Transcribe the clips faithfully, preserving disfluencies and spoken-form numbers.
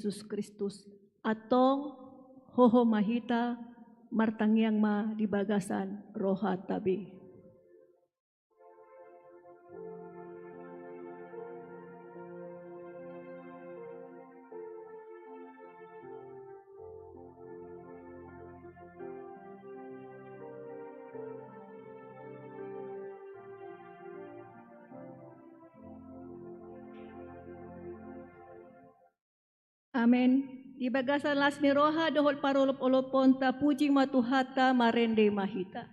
Jesus Kristus. Antong hohom ma hita, martangiang ma di bagasan rohanta be. Amen. Di bagasan las ni roha dohot parolopolopon, tapuji ma Tuhanta, marende ma hita.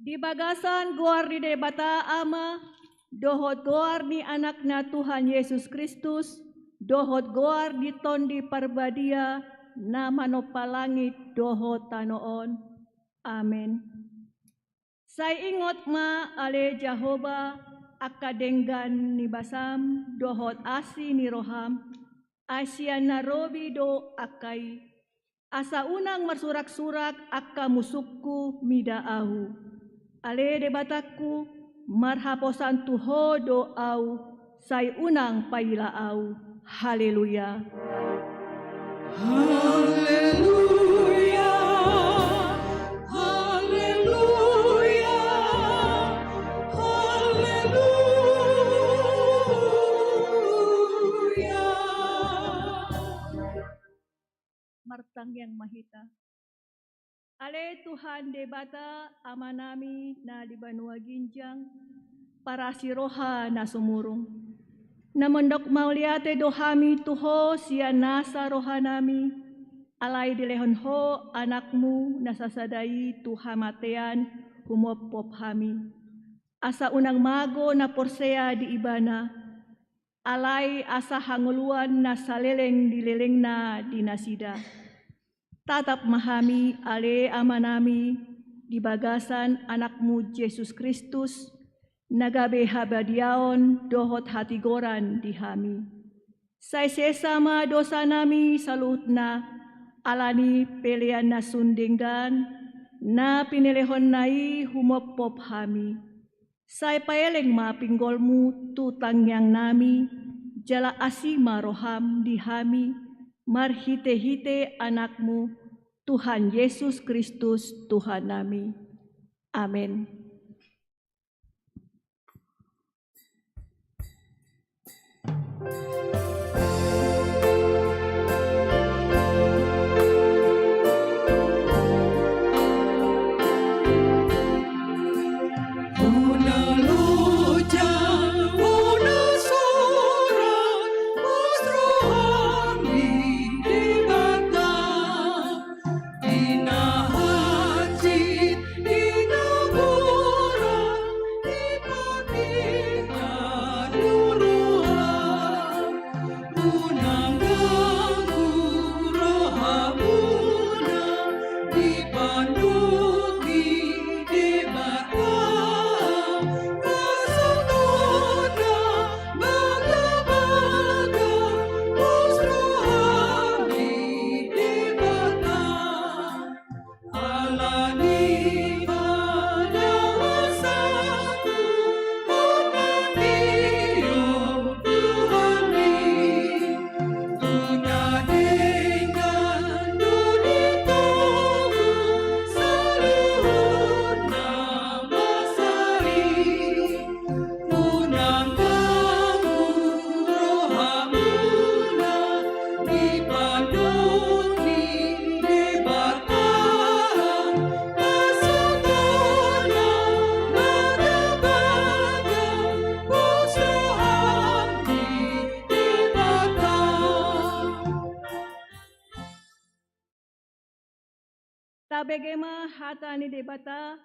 Di bagasan goar ni Debata Ama, dohot goar ni Anakna Tuhan Jesus Kristus, dohot goar ni Tondi Parbadia, na manompa langit dohot tano on. Amen. Sai ingot ma ale Jahowa, angka denggan ni basam, dohot asi ni roham, ai sian na robi do angka i. Asa unang marsuraksurak angka musungku mida ahu. Ale Debatangku, marhaposan tu Ho do ahu, sai unang paila ahu. Haleluya. Haleluya. Haleluya. Haleluya. Martangiang ma hita. Ale Tuhan Debata, Amanami na di banua ginjang, parasi roha na sumurung. Na mandok mauliate do hami tu Ho sian nasa rohanami, Alai dilehon Ho Anakmu na sasada i tu hamatean, humophop hami. Asa unang mago na porsea di Ibana, alai asa hangoluan na saleleng ni lelengna di nasida. Tatap ma hami, ale Amanami, di bagasan Anakmu Jesus Kristus, na gabe habadiaon dohot hatigoran di hami. Sai sesa ma dosanami saluhutna, ala ni pelean na sun denggan, na pinelehonna i humophop hami. Sai paeleng ma pinggolmu tu tangiangnami, jala asi ma roham di hami, marhitehite Anakmu, Tuhan Jesus Kristus, Tuhannami. Amen. Tabege ma hata ni Debata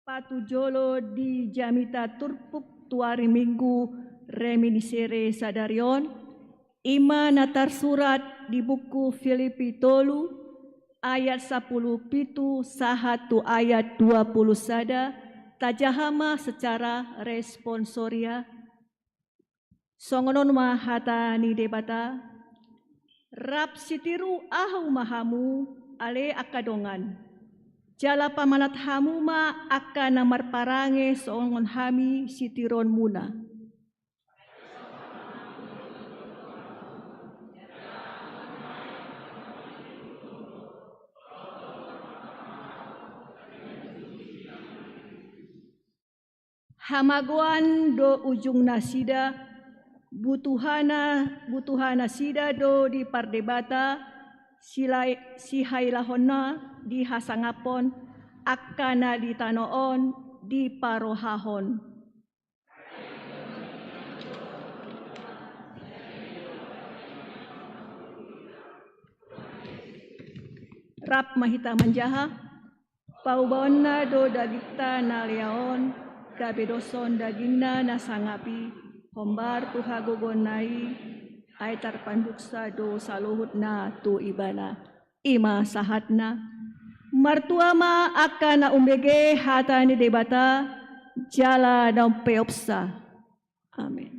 patujolo di jamita turpuk tu ari Minggu Reminiscere sadari on, i ma na tarsurat di buku Filipi tolu ayat sapuluh pitu sahat tu ayat dua puluh sada, tajaha ma secara responsoria. Songon on ma hata ni Debata: Rap sitiru ahu ma hamu, ale angka dongan, jala pamanat hamu ma angka na marparange songon hami sitiruonmuna. Hamagoan do ujungnasida, butuhana, butuhanasida do di pardebata, silai-, sihailahonna dihasangaphon, angka na di tano on diparohahon. Rap ma hita manjaha. Paubaonna do dagingta na lea on, gabe doshon dagingna na sangap i, hombar tu hagogoonna i, ai tarpanduksa do saluhutna tu ibana. I ma sahatna. Martua ma angka na umbege hata ni Debata, jala na umpeopsa. Amen.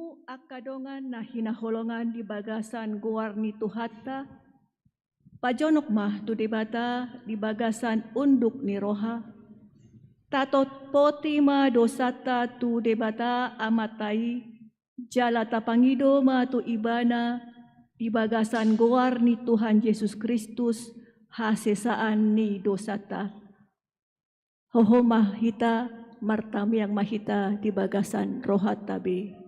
Angka dongan na hinaholongan di bagasan goar ni Tuhanta, pajonok ma tu Debata di bagasan unduk ni roha. Tatopoti ma dosanta tu Debata Amanta i, jala tapangido ma tu Ibana di bagasan goar ni Tuhan Jesus Kristus hasesaan ni dosanta. Hoho ma hita, martangiang ma hita di bagasan rohanta be.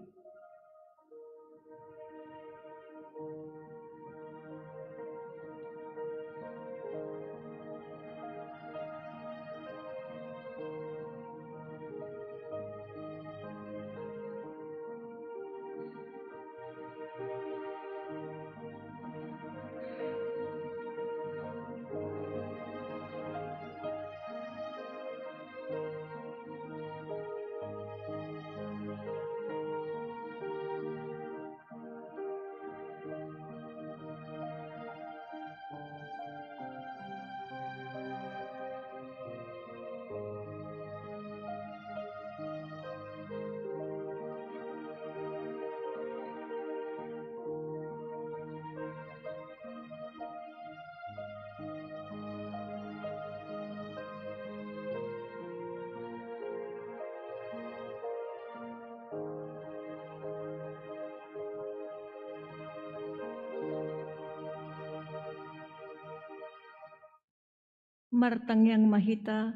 Martangiang ma hita.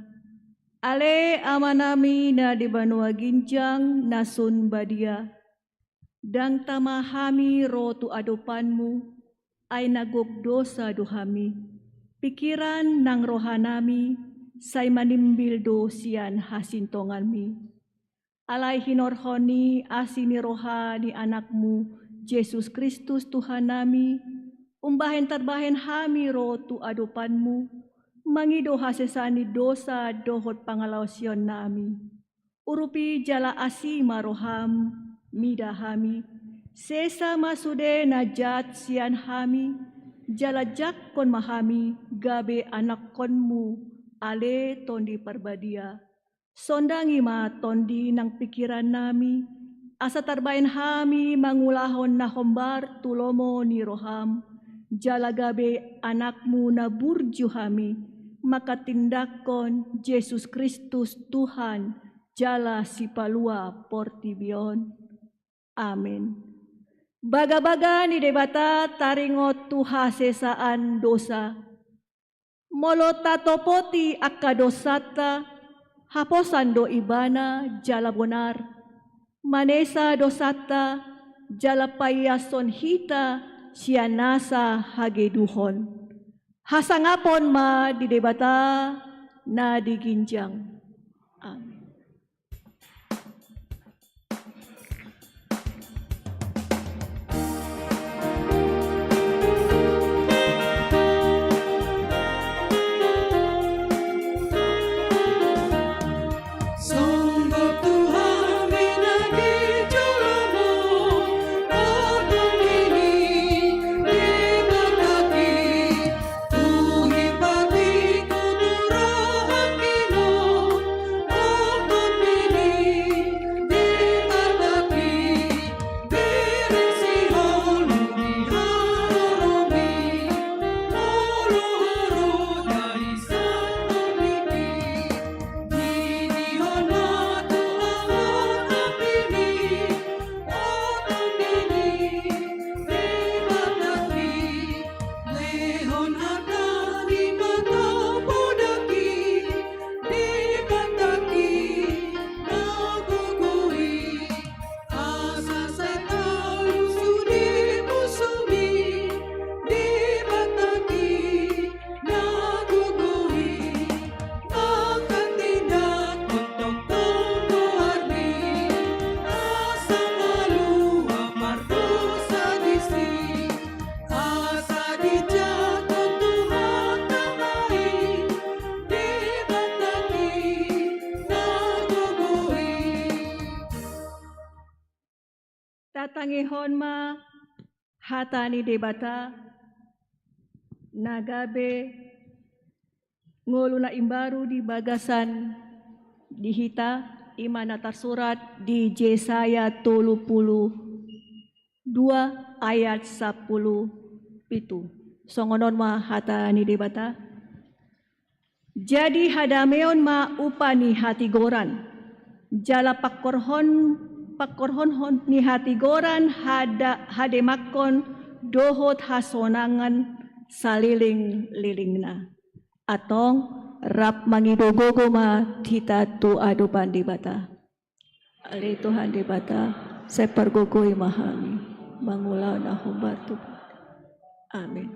Ale Amanami na di banua ginjang na sun badia, ndang tama hami ro tu adopanMu, ai na gok dosa do hami. Pingkiran nang rohanami sai manimbil do sian hasintonganMi. Alai hinorhon ni asi ni roha ni AnakMu, Jesus Kristus Tuhannami, umbahen tarbahen hami ro tu adopanMu, mangido hasesaan ni dosa dohot pangalaosionnami. Urupi jala asi ma rohaM, mida hami. Sesa ma sude na jat sian hami, jala jangkon ma hami gabe anakkonMu, ale Tondi Parbadia. Sondangi ma tondi nang pingkirannami, asa tarbahen hami mangulahon na hombar tu lomo ni rohaM, jala gabe anakMu na burju hami, manghatindanghon Jesus Kristus Tuhan, jala Sipalua portibi on. Amen. Bagabaga ni Debata taringot tu hasesaan dosa. Molo tatopoti angka dosanta, haposan do Ibana jala bonar. Manesa dosanta, jala paiashon hita sian nasa hageduhon. Hasangapon ma di Debata na di ginjang. Amen. Tatangihon ma hata ni Debata na gabe ngolu na imbaru di bagasan di hita, i ma na tarsurat di Jesaya tolu pulu dua ayat sampulu pitu. Songon on ma hata ni Debata. Jadi hadameon ma upa ni hatigoran, jala pangkorhon, pangkorhonhon ni hatigoran hada-, hademakkon dohot hasonangan salelenglelengna. Antong rap mangido gogo ma hita tu adopan Debata. Ale Tuhan Debata, sai pargogoi ma hami mangulahon na hombar tu. Amin.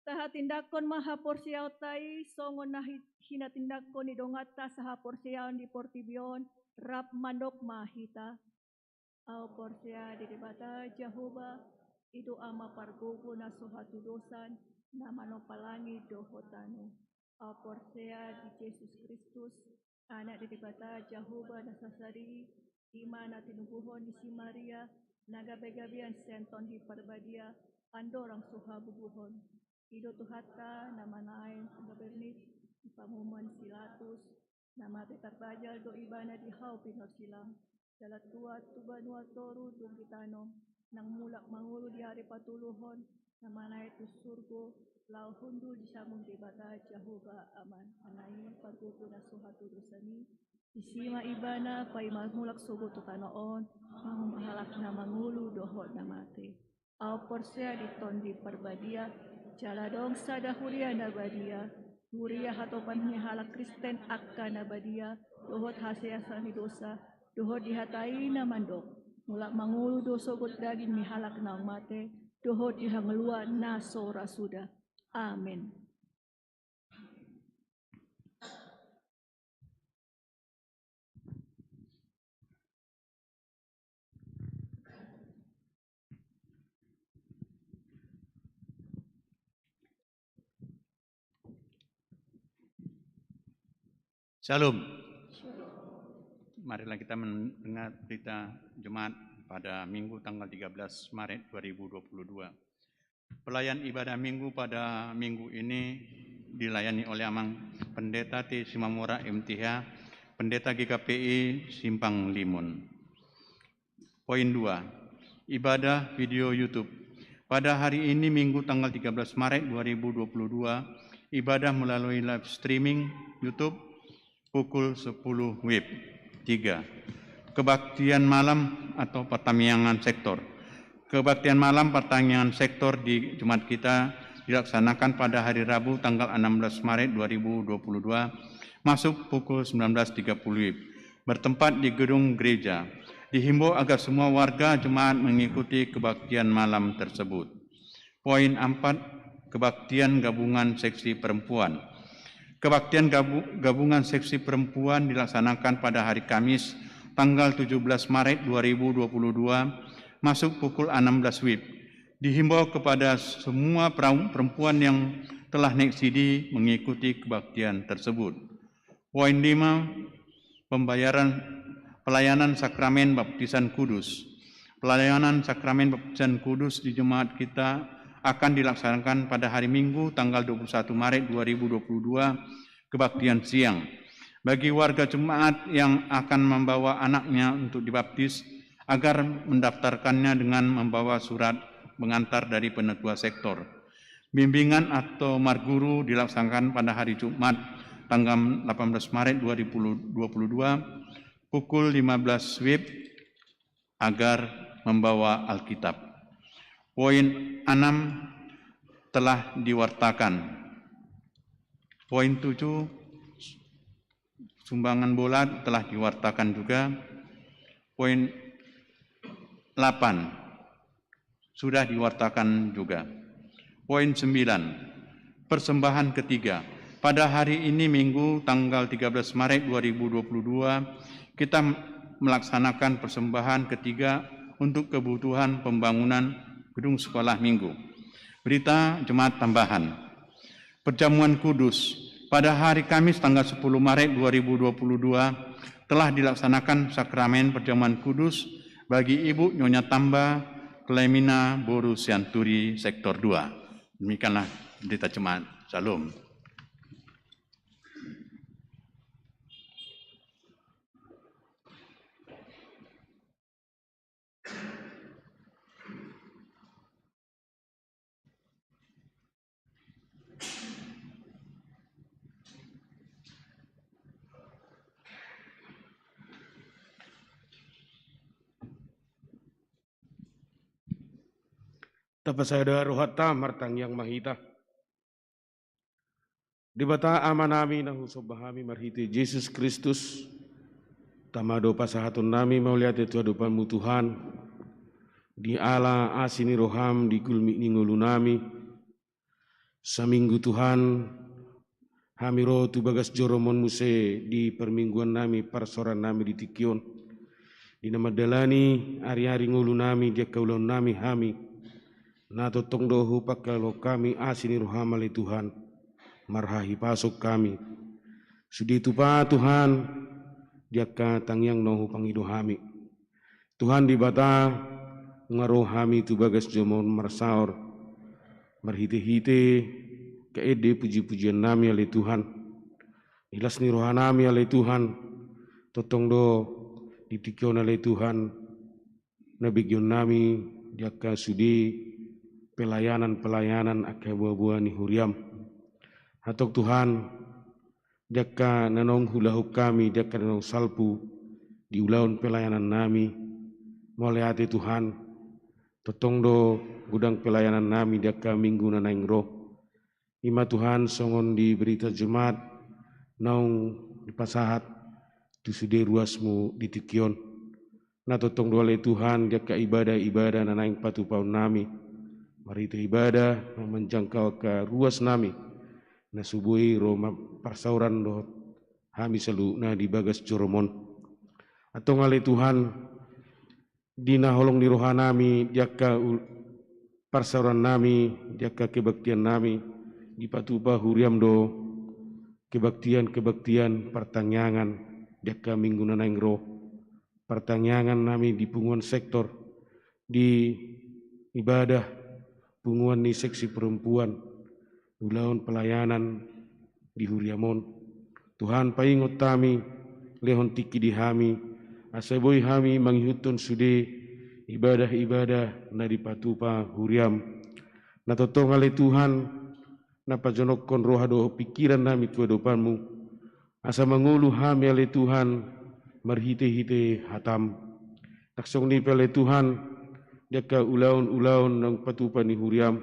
Tahatindangkon ma haporseaonta i songon na hi-, hinatindangkon ni donganta sahaporseaon di portibi on, rap mandok ma hita. Ahu porsea di Debata Jahowa, i do Ama pargogo na so hatudosan, na manompa langit dohot tano. Ahu porsea di Jesus Kristus, Anak ni Debata Jahowa na sasada i, i ma na tinubuhon ni si Maria, na gabegabean sian Tondi Parbadia, andorang so habubuhon. I do Tuhanta na manahen sanggabean ni pamuhan si Pilatus, na mate tarbajal do ibana di hau pinorsilang. Jala tuat tu banua toru dung ditanom, nang mulak mangolu di ari patoluhon, na manaek tu surgo, laho hundul di sabun Debata Jahowa Ama. Ala ni i pargogo na so hatudosan i, disi ma ibana paima mulak sogot tu tano on, mangumba halak na mangolu dohot na mate. Ahu porsea di Tondi Parbadia, jala adong sada huria na badia, huria hatopan ni halak Kristen angka na badia, dohot haseasan ni dosa, dohot di hata i na mandok, mulak mangolu do sogot daging ni halak naung mate, dohot di hangoluan na so ra suda. Amen. Shalom. Marilah kita mendengar berita Jemaat pada Minggu tanggal tiga belas Maret dua ribu dua puluh dua. Pelayan ibadah Minggu pada minggu ini dilayani oleh Amang Pendeta T Simamora M T H, Pendeta G K P I Simpang Limun. Poin dua, ibadah video YouTube. Pada hari ini, Minggu tanggal tiga belas Maret dua ribu dua puluh dua, ibadah melalui live streaming YouTube pukul sepuluh W I B. Tiga, kebaktian malam atau pertamiangan sektor. Kebaktian malam pertamiangan sektor di Jemaat kita dilaksanakan pada hari Rabu tanggal enam belas Maret dua ribu dua puluh dua, masuk pukul sembilan belas tiga puluh W I B, bertempat di gedung gereja. Dihimbau agar semua warga jemaat mengikuti kebaktian malam tersebut. Poin empat, kebaktian gabungan seksi perempuan. Kebaktian gabu-, gabungan seksi perempuan dilaksanakan pada hari Kamis, tanggal tujuh belas Maret dua ribu dua puluh dua, masuk pukul enam belas wib. Dihimbau kepada semua perau-, perempuan yang telah naik sidi mengikuti kebaktian tersebut. Poin lima, pembayaran pelayanan sakramen baptisan kudus. Pelayanan sakramen baptisan kudus di jemaat kita akan dilaksanakan pada hari Minggu tanggal dua puluh satu Maret dua ribu dua puluh dua, kebaktian siang. Bagi warga jemaat yang akan membawa anaknya untuk dibaptis, agar mendaftarkannya dengan membawa surat pengantar dari penatua sektor. Bimbingan atau marguru dilaksanakan pada hari Jumat, tanggal delapan belas Maret dua ribu dua puluh dua, pukul lima belas wib, agar membawa Alkitab. Poin enam telah diwartakan. Poin tujuh, sumbangan bola telah diwartakan juga. Poin delapan sudah diwartakan juga. Poin sembilan, persembahan ketiga. Pada hari ini, Minggu, tanggal tiga belas Maret dua ribu dua puluh dua, kita melaksanakan persembahan ketiga untuk kebutuhan pembangunan gedung sekolah minggu. Berita Jemaat tambahan. Perjamuan Kudus. Pada hari Kamis, tanggal sepuluh Maret dua ribu dua puluh dua, telah dilaksanakan sakramen Perjamuan Kudus bagi Ibu Nyonya Tamba Klemina, boru Sianturi, sektor dua. Demikianlah berita jemaat. Shalom. Tapasada rohanta, martangiang ma hita. Debata Amanami na husomba hami marhite Jesus Kristus, tama do pasahatonnami mauliate tu adopanMu Tuhan, diala asi ni rohaM di gulmit ni ngolunami. Saminggu Tuhan, hami ro tu bagas joroMon muse di parmingguannami, parsaorannami di tingki on. Di na mandalani ariari ngolunami di angka ulaonnami hami, na tongtong do hupangkalehon hami asi ni rohaM ale Tuhan, marhahipason hami. Sude tupa Tuhan, di angka tangiang na hupangido hami. Tuhan Debata, nunga ro hami tu bagas joroMon marsaor, marhitehite angka ende pujipujiannami ale Tuhan. Di las ni rohanami ale Tuhan, tongtong do di tingki on ale Tuhan, na begeonnami di angka sude pelayanan-pelayanan angka boaboa ni huriaM. Antong Tuhan, di angka na naung huulahon hami, di angka na naung salpu di ulaon pelayanannami, mauliate Tuhan, tongtong do godang pelayanannami di angka minggu na naeng ro. I ma Tuhan songon di berita Jumat naung dipasahat tu sude ruasMu di tingki on. Na tongtong do ale Tuhan di angka ibadah-ibadah na naeng patupaonnami. Marhite ibadah na manjangkau angka ruasnami, na so boi ro ma-, parsaoran dohot hami saluhutna di bagas joroMon. Antong ale Tuhan, di na holong ni rohanami, di angka ul-, parsaorannami, di angka kebaktiannami, dipatupa huriaM do kebaktian-kebaktian partangiangan di angka minggu na naeng ro. Partangiangannami di punguan sektor, di ibadah, punguan ni seksi perempuan, ulaon pelayanan di huriaM on. Tuhan, paingot hami, lehon tingki di hami, asa boi hami mangihuthon sude ibadah-ibadah na dipatupa huriaM. Na tongtong ale Tuhan, na pajonokhon roha dohot pingkirannami tu adopanMu, asa mangolu hami ale Tuhan, marhitehite hataM. Ndang songon i pe ale Tuhan, di angka ulaon-ulaon naung patupa ni huriaM,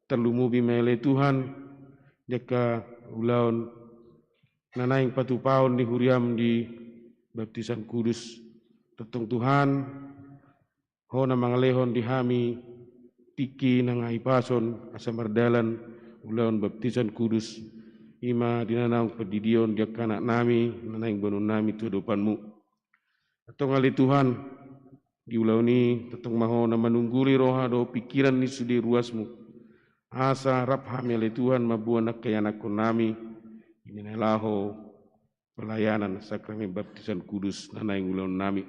tarlumobi ma ale Tuhan, di angka ulaon na naeng patupaon ni huriaM di baptisan kudus. Tongtong Tuhan, Ho na mangalehon di hami tingki nang hahipason asa mardalan ulaon baptisan kudus, i ma di na naung pandidion di angka anaknami na naeng boanonnami tu adopanMu. Antong ale Tuhan, di ulaon i tongtong ma Ho na manungguli roha dohot pingkiran ni sude ruasmu. Asa rap hami ale Tuhan mamboan angka ianakkonnami di na laho pelayanan sakramen baptisan kudus na naeng ulaonnami.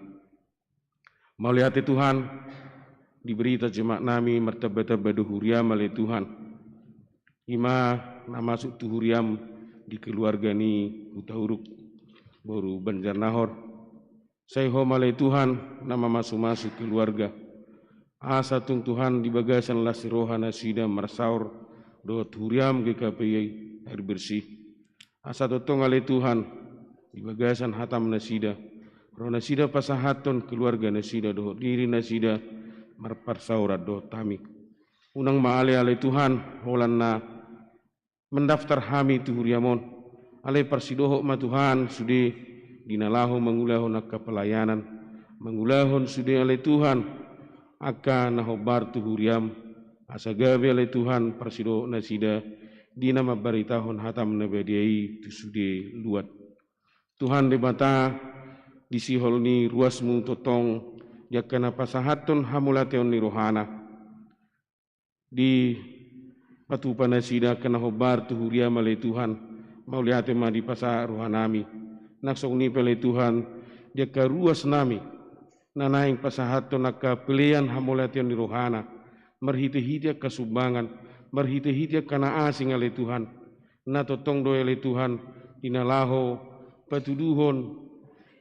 Mauliate Tuhan, di berita jemaatnami martambatamba do huriam ale Tuhan. I ma na masuk tu huriam di keluarga ni Hutauruk, boru Banjarnahor. Sai Ho ma ale Tuhan na mamasumasu keluarga. Asa tung Tuhan di bagasan las ni roha nasida marsaor dohot huriam G K P I Air Bersih. Asa tongtong ale Tuhan, di bagasan hatam nasida, ro nasida pasahathon keluarga nasida dohot diri nasida marparsaoran dohot hami. Unang ma ale ale Tuhan, holan na mandaftar hami tu huriam on. Alai parsidohot ma Tuhan sude di na laho mangulahon angka pelayanan, mangulahon sude ale Tuhan angka na hombar tu huriam, asa gabe ale Tuhan parsidohot nasida di na mambaritahon hatam na badia i tu sude luat. Tuhan Debata, di sihol ni ruasmu tongtong di angka na pasahathon hamauliateon ni rohana, dipatupa nasida angka na hombar tu huriam ale Tuhan, mauliate ma dipasahat rohanami. Nang songon i pe ale Tuhan, di angka ruasnami na naeng pasahathon angka pelean hamauliateon ni rohana, marhitehite angka sumbangan, marhitehite angka na asing ale Tuhan, na tongtong do ale Tuhan di na laho patuduhon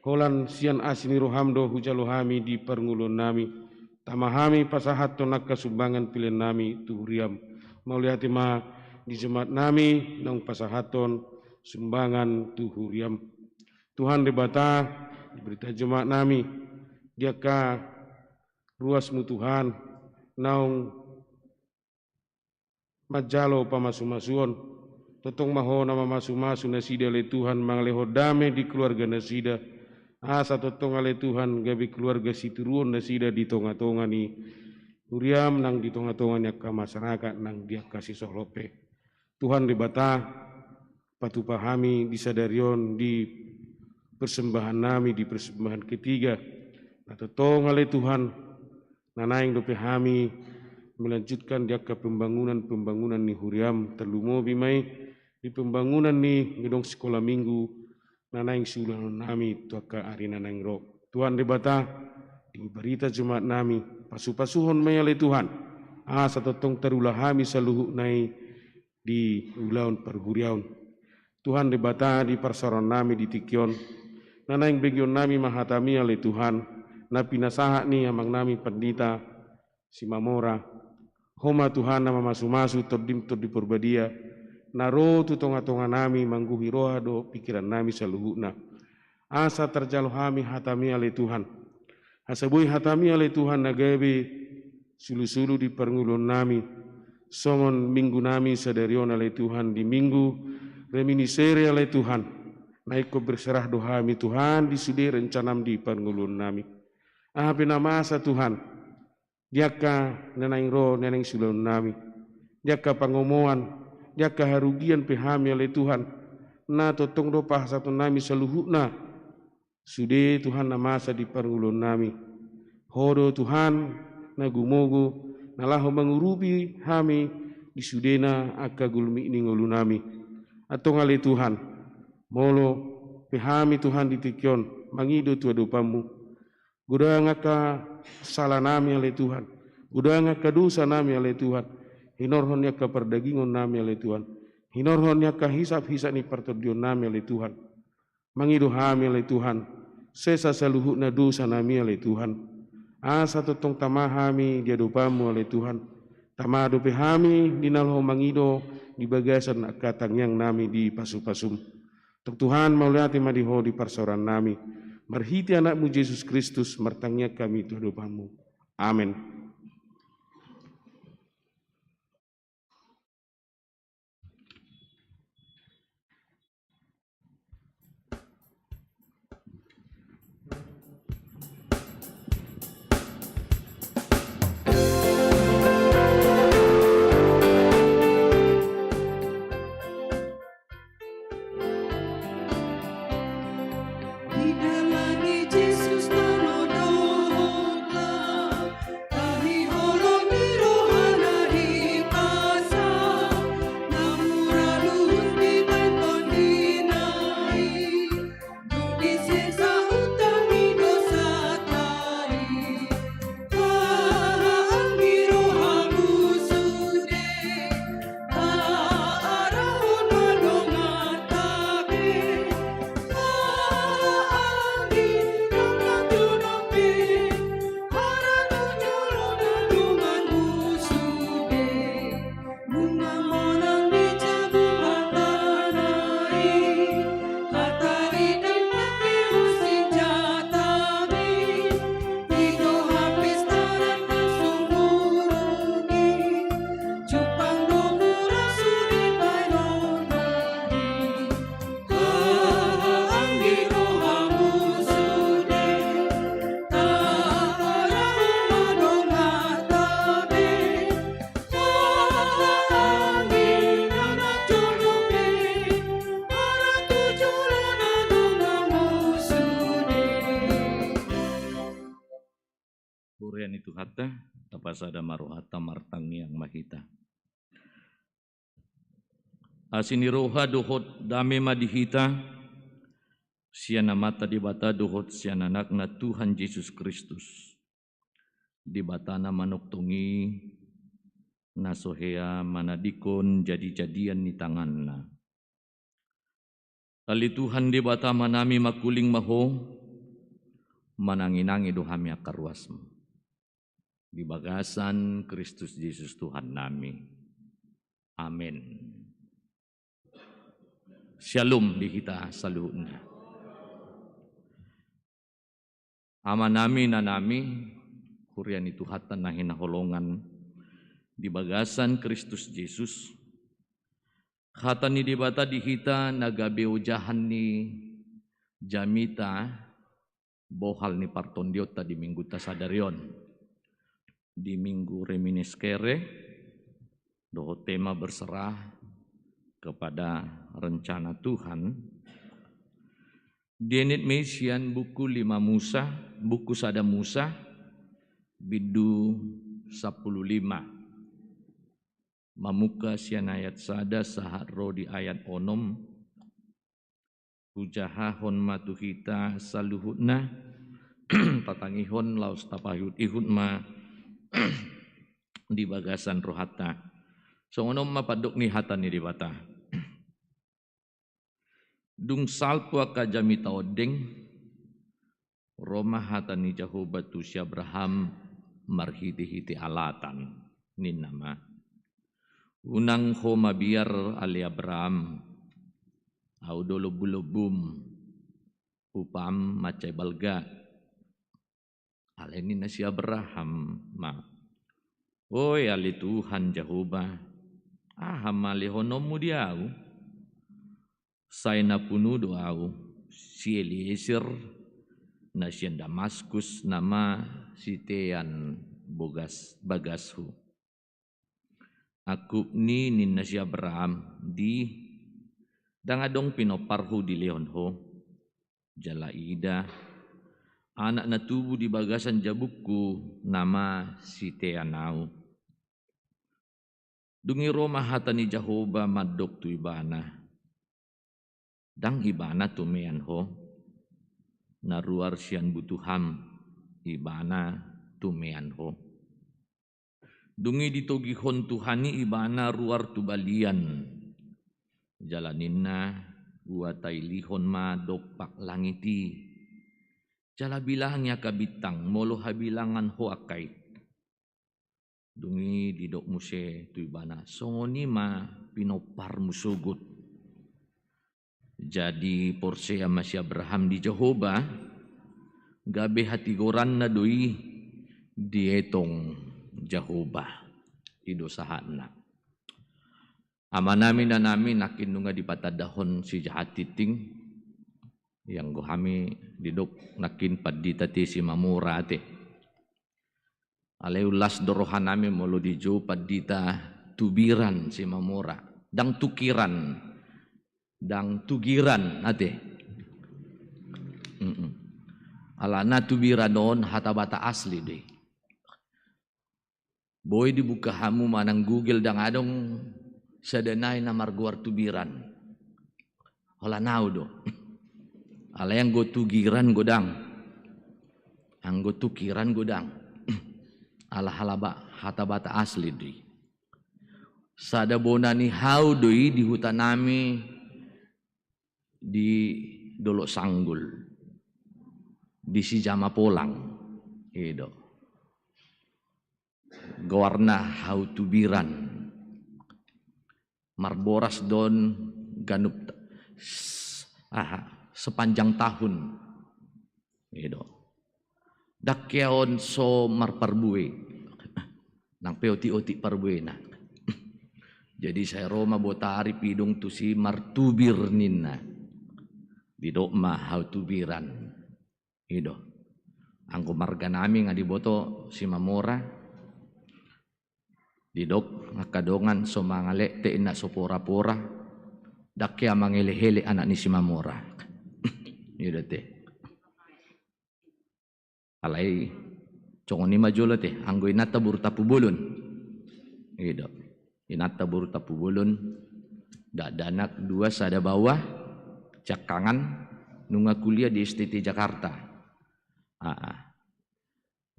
holan sian asi ni roham do hujalo hami di parngoluonnami. Tama hami pasahathon angka sumbangan peleannami tu huriam. Mauliate ma di jemaatnami naung pasahathon sumbangan tu huriam. Tuhan Debata, di berita jemaatnami, di angka ruasmu Tuhan, naung manjalo pamasumasuon. Tongtong ma Ho na mamasumasu nasida ale Tuhan, mangalehon dame di keluarga nasida. Asa tongtong ale Tuhan gabe keluarga sitiruon nasida di tongatonga ni huriam nang di tongatonga ni angka masyarakat nang di angka sisolhot pe. Tuhan Debata, patupa hami di sadari on di persembahan nami, di persembahan ketiga. Na tongtong ale Tuhan, na naeng dope hami melanjutkan di angka pembangunan-pembangunan ni huriam, tarlumobi ma i di pembangunan ni gedong sikola minggu na naeng siulahon nami tu angka ari na naeng ro. Tuhan Debata, di berita jemaat nami, pasupasuhon ma i ale Tuhan, asa tongtong tarula hami saluhutna i di ulaon parhuriaon. Tuhan Debata, di parsaoran nami di tingki on, na naeng begeon nami ma hatami ale Tuhan, na pinasahat ni amang nami pandita Simamora. Ho ma Tuhan na mamasumasu Tondim Tondi Porbadia, na ro tu tongatonga nami manggohi roha dohot pingkiran nami saluhutna. Asa tarjalo hami hatami ale Tuhan. Asa boi hatami ale Tuhan na gabe sulusulu di parngoluon nami. Songon minggu nami sadari on ale Tuhan di minggu reminiscere ale Tuhan. Na ingkon berserah do hami Tuhan di sude rencanam di parngoluon nami. Aha pe na masa Tuhan, di angka na naeng ro na naeng siulahon nami, di angka pangomoan, di angka harugian pe hami ale Tuhan, na tongtong do pasahaton nami saluhutna. Sude Tuhan na masa di parngoluon nami. Ho do Tuhan na gumogo na laho mangurupi hami di sudena angka gulmit ni ngolu nami. Antong ale Tuhan, molo pe hami Tuhan di tingki on mangido tu adopanmu, godang angka sala nami ale Tuhan, godang angka dosa nami ale Tuhan, hinorhon ni angka pardagingon nami ale Tuhan, hinorhon ni angka hisap-hisap ni partondion nami ale Tuhan. Mangido hami ale Tuhan, sesa saluhutna dosa nami ale Tuhan. Asa tongtong tama hami di adopanmu ale Tuhan. Tama dope hami di na laho mangido di bagasan angka tangiang nami di pasupasum. Tong Tuhan, mauliate ma di Ho di parsaoran nami. Marhite Anakmu Jesus Kristus martangiang hami tu adopanmu. Amen. Di dalan ni Jesus na Pasada ma rohanta, martangiang ma hita. Asi ni roha dohot dame ma di hita, sian Amanta Debata dohot sian Anakna Tuhan Jesus Kristus. Debata na manongtong i, na so hea manadingkon jadi-jadian ni tanganna. Ale Tuhan Debata Amanami, mangkuling ma Ho, manangi-nangi do hami angka ruasmu. Di bagasan Kristus Jesus Tuhannami. Amen. Syalom di hita saluhutna. Amanami, inanami, huria ni Tuhanta na hinaholongan di bagasan Kristus Jesus. Hata ni Debata di hita na gabe ojahan ni jamita, bohal ni partondionta di minggunta sadari on. Di Minggu Reminiscere, dohot tema berserah kepada rencana Tuhan. Dienet ma i sian buku lima Musa, buku sada Musa, bindu sampulu lima. Mamungka sian ayat sada sahat ro di ayat onom. Hujahahon ma tu hita saluhutna, tatangihon laos tapaihut-ihut ma di bagasan rohanta. Songon on ma pandok ni hata ni Debata. Dung salpu angka jamita ondeng, ro ma hata ni Jahowa tu si Abraham marhite-hite alatan, ninna ma: Unang ho mabiar, ale Abraham, ahu do lombu-lombum, upam mansai balga. Alai ninna si Abraham ma: Oi ale Tuhan Jahowa, aha ma lehononmu di ahu? Sai na punu do ahu, si Eliezer na sian Damaskus, na ma sitean bogas, bagashu. Angkup ni ninna si Abraham, di, ndang adong pinomparhu dilehon ho. Jala ida, anak na tubu di bagasan jabungku, na ma sitean ahu. Dung i ro ma hata ni Jahowa mandok tu ibana: Ndang ibana tumean ho, na ruar sian butuham, ibana tumean ho. Dung i ditogihon Tuhan i ibana ruar tu balian. Jala ninna: Huatailihon ma dompak langit i, jala bilangi angka bintang, molo habilangan ho angka i. Dung i didok muse tu ibana: Songon i ma pinomparmu sogot. Jadi porsea ma si Abraham di Jahowa, gabe hatigoranna do i dietong Jahowa. I do sahatna. Amanami, inanami, nangkin nunga dipatandahon sijahatingting, ianggo hami didok nangkin pandita te Simamora ate. Alai las do rohanami molo dijou pandita Tubiran Simamora. Ndang Tukiran, ndang Tugiran ate. Mm-mm. Alana Tubiran on hata Batak asli do i. Boi dibuka hamu manang Google, ndang adong sada nai na margoar Tubiran. Holan ahu do. Alai anggo Tugiran godang. Anggo Tukiran godang. Ala hata Batak asli do i. Sada bona ni hau do i di hutanami di Dolok Sanggul. Di Sijamapolang. I do. Goarna hau Tubiran. Marboras do on ganup ta-, s-, aha, sepanjang tahun. I do. Ndang hea on so marparbue. Nang pe otik-otik parbuena. Jadi sai ro ma Botari Pidong tusi martubir ninna. Didok ma hau Tubiran. I do. Anggo marganami nga diboto Simamora. Didok angka dongan so mangalektek inna so pora-pora. Ndang hea mangelek-elek anak ni Simamora. I do te. Alai Songon i ma jolo te, anggo inanta boru Tampubolon. I do. Inanta boru Tampubolon, dakdanak dua sada baoa, siangkangan, nunga kuliah di S T T Jakarta. Aa.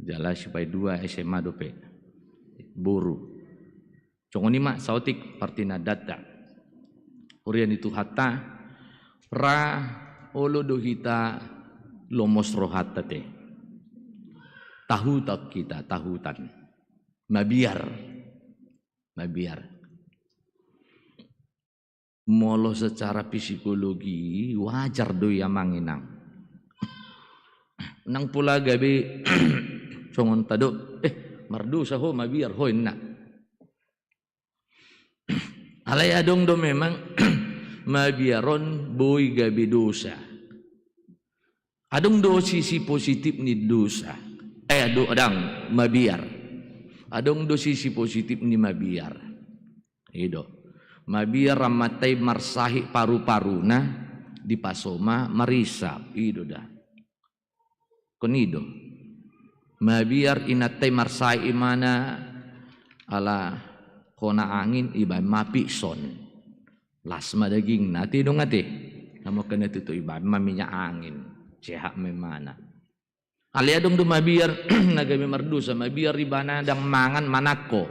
Jala sipaidua S M A dope. Boru. Songon i ma saotik partinandanta. Huria ni Tuhanta, ra olo do hita lomos rohanta te. Tahutan hita, tahutan. Mabiar. Mabiar. Molo secara psikologi wajar do i, amang inang. Nang pola gabe songon tado, eh, mardosa ho, mabiar ho, inna. Alai adong do memang mabiar on boi gabe dosa. Adong do sisi positif ni dosa. Eh, adong, adong, mabiar. Adong do sisi positif ni mabiar. I do. Mabiar amanta i marsahit paru-paruna, dipasoma marisap. I do da. Kon i do. Mabiar inanta i marsahit imana ala hona angin, ibaen ma pikson. Las ma dagingna, ate, dong, ate. Namu kena tutu, ibaen ma minyak angin. Sehat ma imana. Alai adong do mabiar na gabe mardosa, mabiar ibana ndang mangan manangko.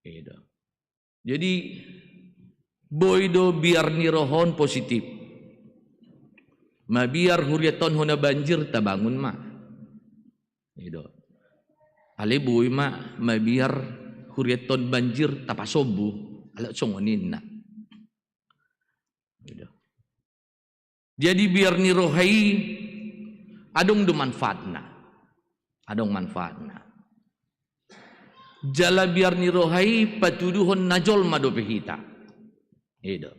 I do. Jadi, boi do biar ni roha on positif. Mabiar hurianta on hona banjir, tabangun ma. I do. Alai boi ma mabiar hurianta on banjir, tapasombu. Alai songon i, inna. I do. Jadi biar ni roha i adong do manfaatna. Adong manfaatna. Jala biar ni roha i patuduhon na jolma dope hita. I do.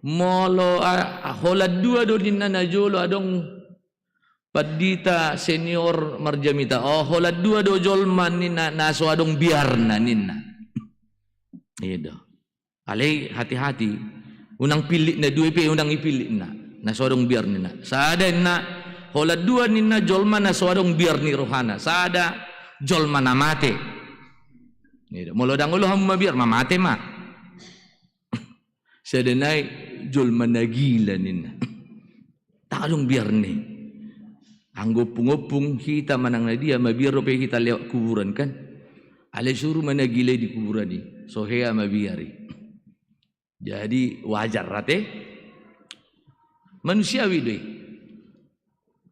Molo, a, holan dua do ninna na jolo, adong pandita senior marjamita. O, holan dua do jolma ninna na so adong biarna ninna. I do. Alai hati-hati. Unang pillit na dua i pe, unang ipillit na. Na so adong biar ninna. Sada inna, holan dua ninna jolma na so adong biar ni rohana. Sada jolma na mate. I do. Molo ndang olo hamu mabiar, mamate ma. Sada nai jolma na gila ninna. Ndang adong biarna i. Anggo ompung-ompung hita manang na dia, mabiar dope hita lewat kuburan, kan. Alai suru ma na gila i di kuburan i. So hea mabiar i. Jadi wajar, ate. Manusiawi do i.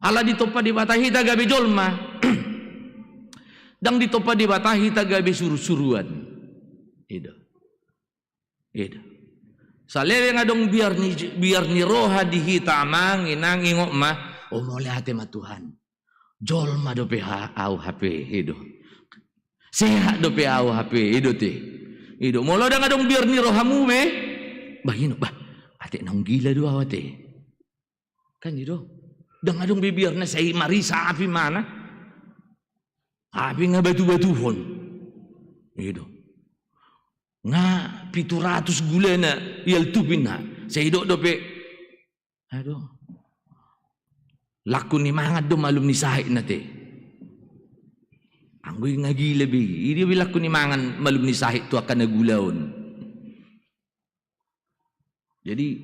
Ala ditompa Debata hita gabe jolma. Ndang ditompa Debata hita gabe suru-suruan. I do. I do. Saleleng adong biar ni, biar ni roha di hita, amang inang, ingot ma. O, mauliate ma Tuhan. Jolma dope ha-, au hape, i do. Sehat dope au hape, i do te. I do. Molo ndang adong biar ni rohamu be. Bah, ingot, bah. Ate, naung gila do au, ate. Kan i do. Ndang adong be biarna, sai marisa api mana. Api nga batu-batuhon. I do. Nga pitu ratus gulana ialtupinna. Sai didok dope. Aduh. Langku ni mangan do malum ni sahit na te. Anggo i nga gila be i. I do be langku ni mangan malum ni sahit tu angka na gula on. Jadi,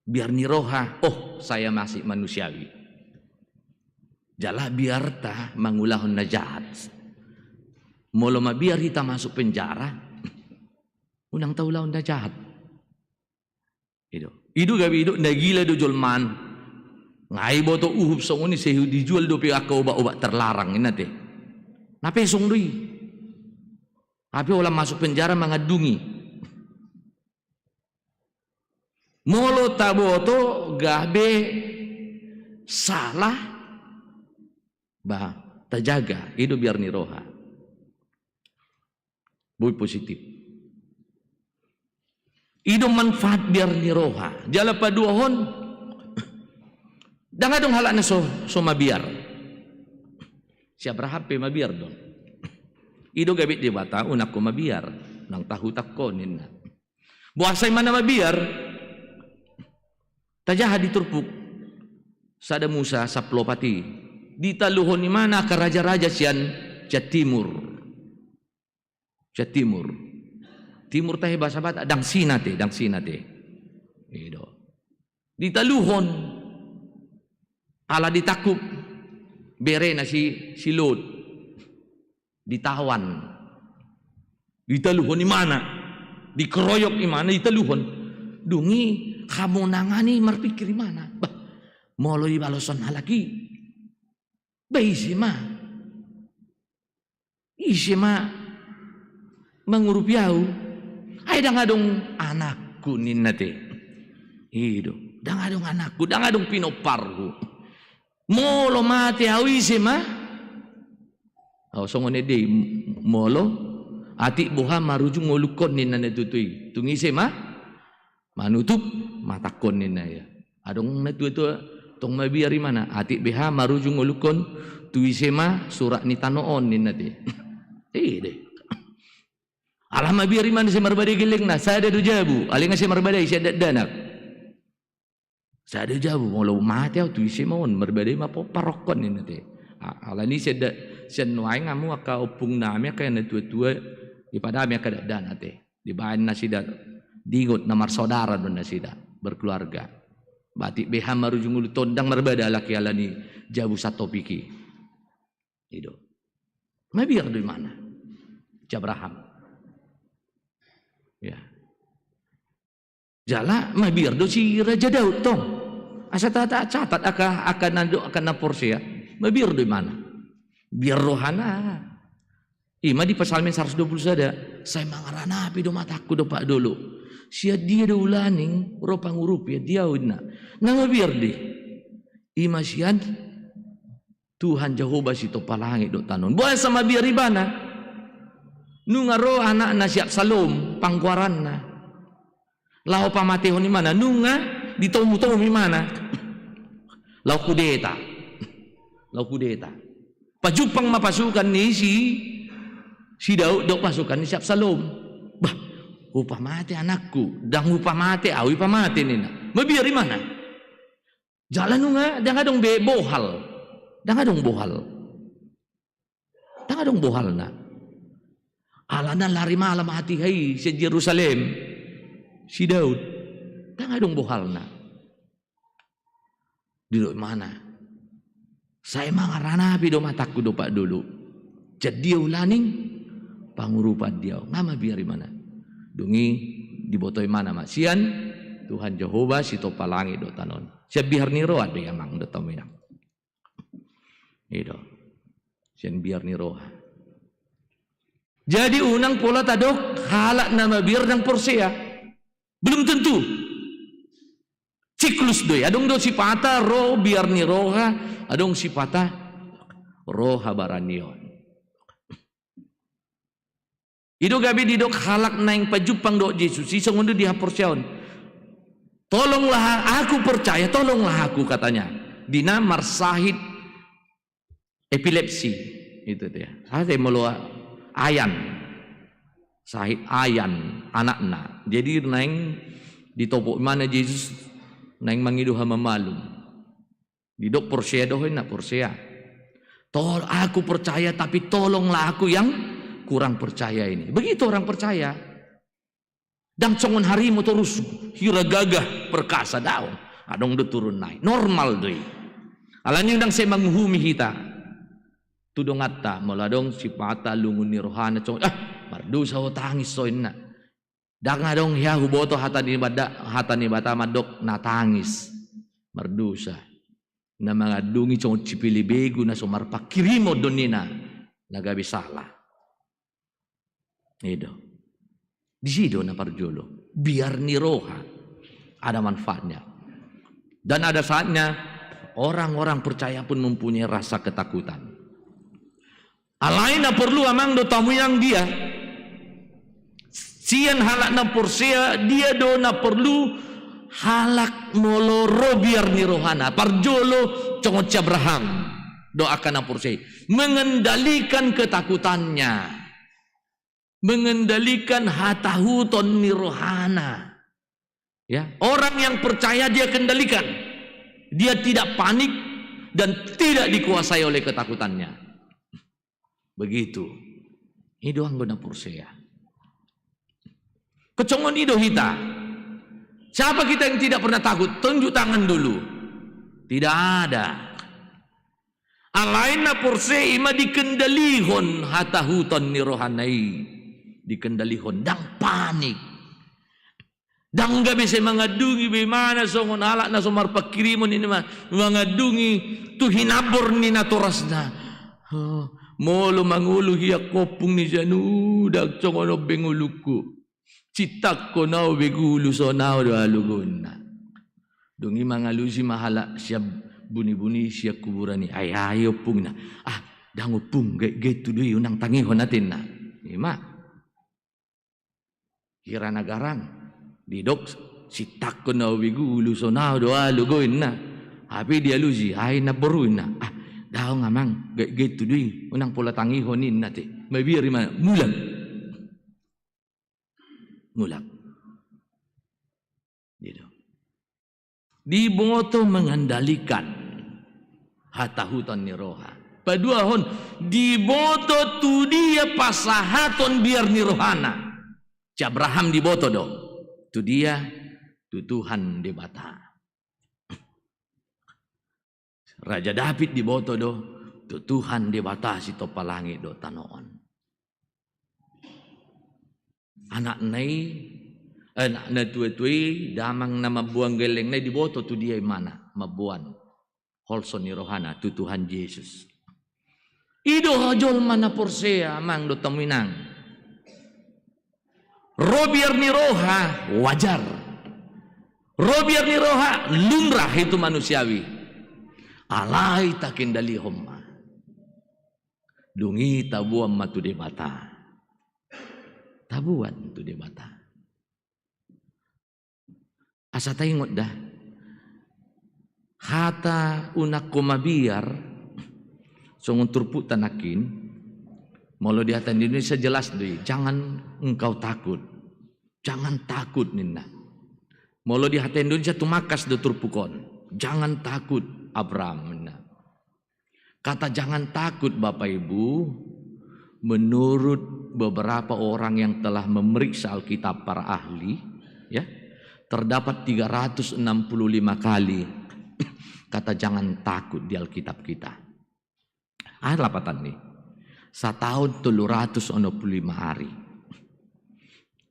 biar ni roha, oh, saya masih manusiawi. Jala biarta mangulahon na jahat. Molo mabiar hita masuk penjara, unang taulahon na jahat. I do. I do gabe i do, na gila do jolma an. Nga iboto uhum songon i, sai dijual dope angka obat-obat terlarang, inna te. Na pesong do i. Hape holan masuk penjara mangandungi. Molo taboto gabe salah, bah, tajaga, i do biar ni roha. Boi positif. I do manfaat biar ni roha. Jala paduahon, ndang adong halak na so, so mabiar. Si Abraham pe mabiar do. I do gabe Debata, unang ho mabiar, unang tahutan ho ninna. Boasa i ma na mabiar? Tajaha di turpuk. Sada Musa sampulu opat i. Ditaluhon imana angka raja-raja sian, sian timur. Sian timur. Timur tahe bahasa Batak, dang sina te, dang sina te. I do. Ditaluhon. Ala ditangkup berena si, si Lot. Ditawan. Ditaluhon imana. Dikeroyok imana, ditaluhon. Dung i hamonangan i marpikir imana. Bah, molo ibaloshon halak i. Bah, ise ma. Ise ma mangurupi ahu. Ai dang adong anakku ninna te. I do. Dang adong anakku, dang adong pinomparhu. Molo mate ahu ise ma? Ahu songon ende i, molo atik boha marujung ngolungkon ninna na tutu i. Tung ise ma? Manutup matangkon ninna ia. Adong na tua-tua tong mabiar imana. Atik boha marujung ngolungkon tu ise ma surat ni tano on ninna te. I do. Ala mabiar imana sai marbadai gellengna. Sada do jabu. Alai nga sai marbadai sian dakdanak. Sada jabu, molo mate ahu tu ise ma on, marbadai ma pomparokkon ninna te. A-, alani sian da-, sian nuaeng hamu angka ompung nami angka na tua-tua, dipadami angka dakdanak te. Dibaen nasida, diingot na marsaudara do nasida, berkeluarga. Atik boha marujung ngolungkon dang marbadai halak i alani jabu satopik i. I do. Mabiar do imana. Si Abraham. Ya. Jala mabiar do si Raja Daud tong. Asa ta-, ta-, catat angka, angka na do, angka na porsea. Mabiar do imana. Biar rohana. Ima di Psalmen saratus dua pulu sada. Sai mangaranapi do matangku dompak dolok. Sian dia do ulaning ro pangurupi di ahu ninna. Na mabiar do i. Ima sian Tuhan Jahowa sitompa langit dohot tano on. Boasa mabiar ibana? Nunga ro anakna si Absalom, panggoaranna. Laho pamatehon imana, nunga ditomu-tomu imana. Laho kudeta. Laho kudeta. Pajumpang ma pasukan ni si, si Daud dohot pasukan ni si Absalom. Bah, hupamate anakku, dang hupamate, ahu i pamate ninna. Mabiar imana. Jala nunga, dang adong be bohal. Dang adong bohal. Dang adong bohalna. Alana lari malam hatiha i sian Jerusalem. Si Daud. Dang adong bohalna. Didok imana. Sai mangaranapi do matangku dompak dolok. Sian dia ulaning pangurupan di ahu. Nga mabiar imana. Dung i diboto imana ma. Sian Tuhan Jahowa sitompa langit dohot tano on. Sian biar ni roha do i amang dohot hamu inang. I do. Sian biar ni roha. Jadi unang pola tadok halak na mabiar dang porsea. Belum tentu. Siklus do i. Adong do sipata ro biar ni roha, adong sipata ro habaranion. I do gabe didok halak naeng pajumpang dohot Jesus i songon do di haporseaon. Tolonglah aku percaya, tolonglah aku, katanya. Di na marsahit epilepsi. Itu dia. Ate molo Ayan. Sahit Ayan anakna. Jadi naeng ditopot imana Jesus naeng mangido hamamalum. Didok porsea do ho inna, porsea. Tol-, aku percaya, tapi tolonglah aku yang kurang percaya ini. Begitu orang percaya. Dang songon harimau torus hira gagah perkasa, daong. Adong do turun naik. Normal do i. Alani i dang sai manguhumi hita tu donganta, molo adong sipata lungun ni rohana songon, ah, mardosa ho, tangis ho inna. Dang adong hea huboto hata ni bada-, hata ni Debata mandok na tangis, mardosa, na mangandungi songon sipilibegu na so marpangkirimon do ninna, na gabe sala. I do. Disi do na parjolo. Biar ni roha. Ada manfaatnya. Dan ada saatnya orang-orang percaya pun mempunyai rasa ketakutan. Alai na porlu amang dohot hamu inang dia. Sian halak na porsea, dia do na porlu halak molo ro biar ni rohana. Parjolo songon si Abraham. Dohot angka na porsea i. Mengendalikan ketakutannya. Mengendalikan hatahuton ni rohana. Ya, orang yang percaya dia kendalikan. Dia tidak panik dan tidak dikuasai oleh ketakutannya. Begitu. I do anggo na porsea. Songon i do hita. Siapa kita yang tidak pernah takut? Tunjuk tangan dulu. Tidak ada. Alai na porsea i ma dikendalihon hatahuton ni rohana i. Dikendalihon, ndang panik. Ndang gabe sai mangandungi be imana songon halak na so marpangkirimon i ma, mangandungi tu hinambor ni natorasna. Oh, molo mangolu hian ompung ni sian uda songon on be ngolungku. Cintakkon ahu be gulu songon ahu do ahu logona. Dung i mangalusi ma halak sian bunibuni sian kuburan i. Ai, ai ompungna. Ah, ndang ompung, gaitgait tutu i, unang tangihon atenna. I ma. Hira na garang. Didok, cintakkon ahu be gulu songon ahu do ahu logona inna. Hape dialusi, ai na boru inna. Ah, daong amang, gaitgait tutu i, unang pola tangihon inna te. Mabiar i ma, mulak. Mulak. Gitu. Diboto mengendalikan hatahuton ni roha. Paduahon, diboto tu dia pasahaton biar ni rohana. Si Abraham diboto do. Tu dia, tu Tuhan Debata. Raja Daud diboto do, tu Tuhan Debata sitompa langit dohot tano on. Anakna i, eh, na, na tua-tua i, damang na mamboan gellengna i diboto tu dia imana, mamboan holso ni rohana, tu Tuhan Jesus. I do jolma na porsea, amang dohot hamu inang. Ro biar ni roha wajar. Ro biar ni roha lumrah, itu manusiawi. Alai takendalihon ma. Dung i taboan ma tu Debata. Taboan tu Debata. Asa taingot da. Hata unang ho mabiar, songon turpukta nangkin, molo di hata Indonesia jelas do i, jangan engkau takut. Jangan takut ninna. Molo di hata Indonesia tumangkas do turpuk on. Jangan takut, Abraham ninna. Kata jangan takut, Bapak Ibu, menurut beberapa orang yang telah memeriksa Alkitab, para ahli, ya, terdapat tiga ratus enam puluh lima kali kata jangan takut di Alkitab kita. Ah, lapatan ni. Sataon tolu ratus onom puluh lima ari.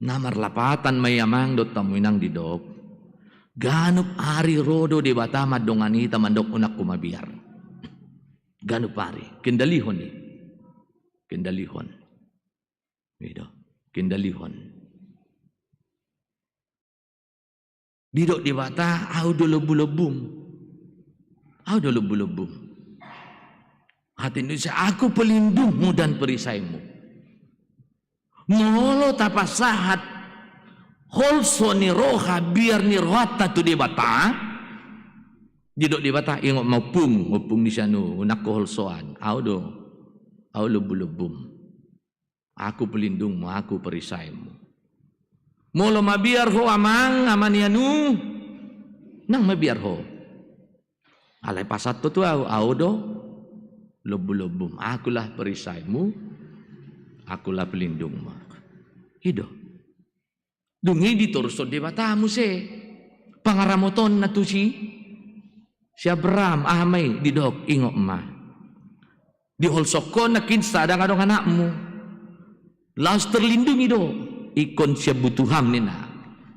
Na marlapatan ma i, amang dohot hamu inang, didok. Ganup ari ro do Debata mandongani hita mandok unang ho mabiar. Ganup ari. Kendalihon i. Kendalihon. I do. Kendalihon. Didok Debata, ahu do lombu-lombum. Ahu do lombu-lombum. Hata Indonesia, aku pelindungmu dan perisaimu. Molo tapasahat holso ni roha, biar ni rohanta tu Debata, didok Debata, ingot ma ompung, ompung ni sian uda, unang ho holsoan. Ahu do, ahu lombu-lombum. Aku pelindungmu, aku perisaimu. Molo mabiar ho, amang, ama ni anu, nang mabiar ho. Alai pasahat ho tu ahu, ahu do lombu-lombum, akulah perisaimu, akulah pelindungmu. I do. Dung i ditorushon Debata muse pangaramotonna tusi, si Abraham, aha ma i, didok, ingot ma. Diholsohon ho nangkin sada, adong anakmu. Laos terlindungi do. Ingkon sian butuham ninna.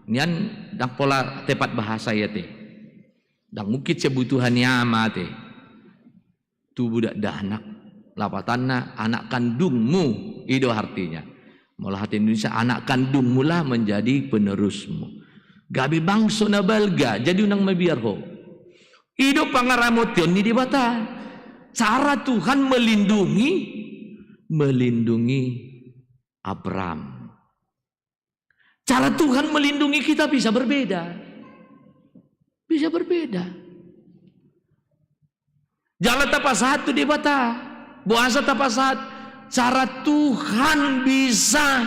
Nian ndang pola tepat bahasa i ate. Ndang mungkin sian butuha ni ama ate. Tubu dakdanak. Lapatanna anak kandungmu, i do artina. Molo hata Indonesia, anak kandungmulah menjadi penerusmu. Gabe bangso na balga, jadi unang mabiar ho. I do pangaramotion ni Debata. Cara Tuhan melindungi, melindungi Abraham. Cara Tuhan melindungi kita bisa berbeda. Bisa berbeda. Jala tapasahat tu Debata. Boasa tapasahat? Cara Tuhan bisa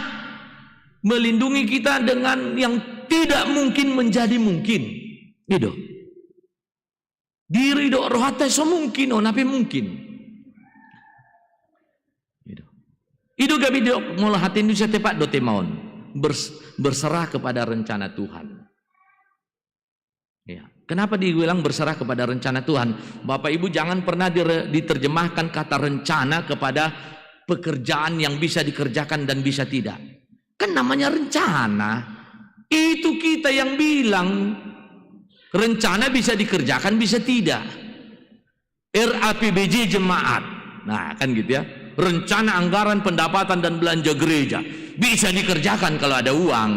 melindungi kita dengan yang tidak mungkin menjadi mungkin. I do. Diridok rohanta so mungkin, on hape mungkin. I do. I do gabe didok molo hata Indonesia tepat do tema on. Bers-, berserah kepada rencana Tuhan. Ya. Kenapa dibilang berserah kepada rencana Tuhan? Bapak Ibu, jangan pernah dire-, diterjemahkan kata rencana kepada pekerjaan yang bisa dikerjakan dan bisa tidak. Kan namanya rencana. Itu kita yang bilang rencana bisa dikerjakan, bisa tidak. R A P B J jemaat. Nah, kan gitu ya. Rencana anggaran pendapatan dan belanja gereja bisa dikerjakan kalau ada uang.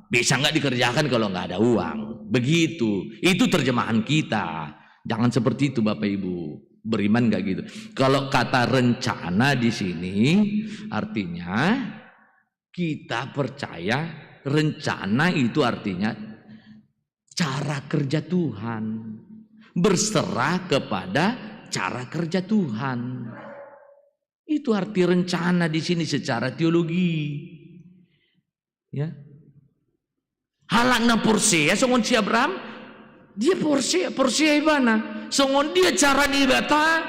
Bisa nggak dikerjakan kalau nggak ada uang. Begitu. Itu terjemahan kita. Jangan seperti itu, Bapak Ibu. Beriman nggak gitu. Kalau kata rencana di sini, artinya kita percaya rencana itu artinya cara kerja Tuhan. Berserah kepada cara kerja Tuhan. Itu arti rencana di sini secara teologi. Ya. Halak na porsea songon si Abraham, dia porsea, porsea ibana. Songon dia cara ni Debata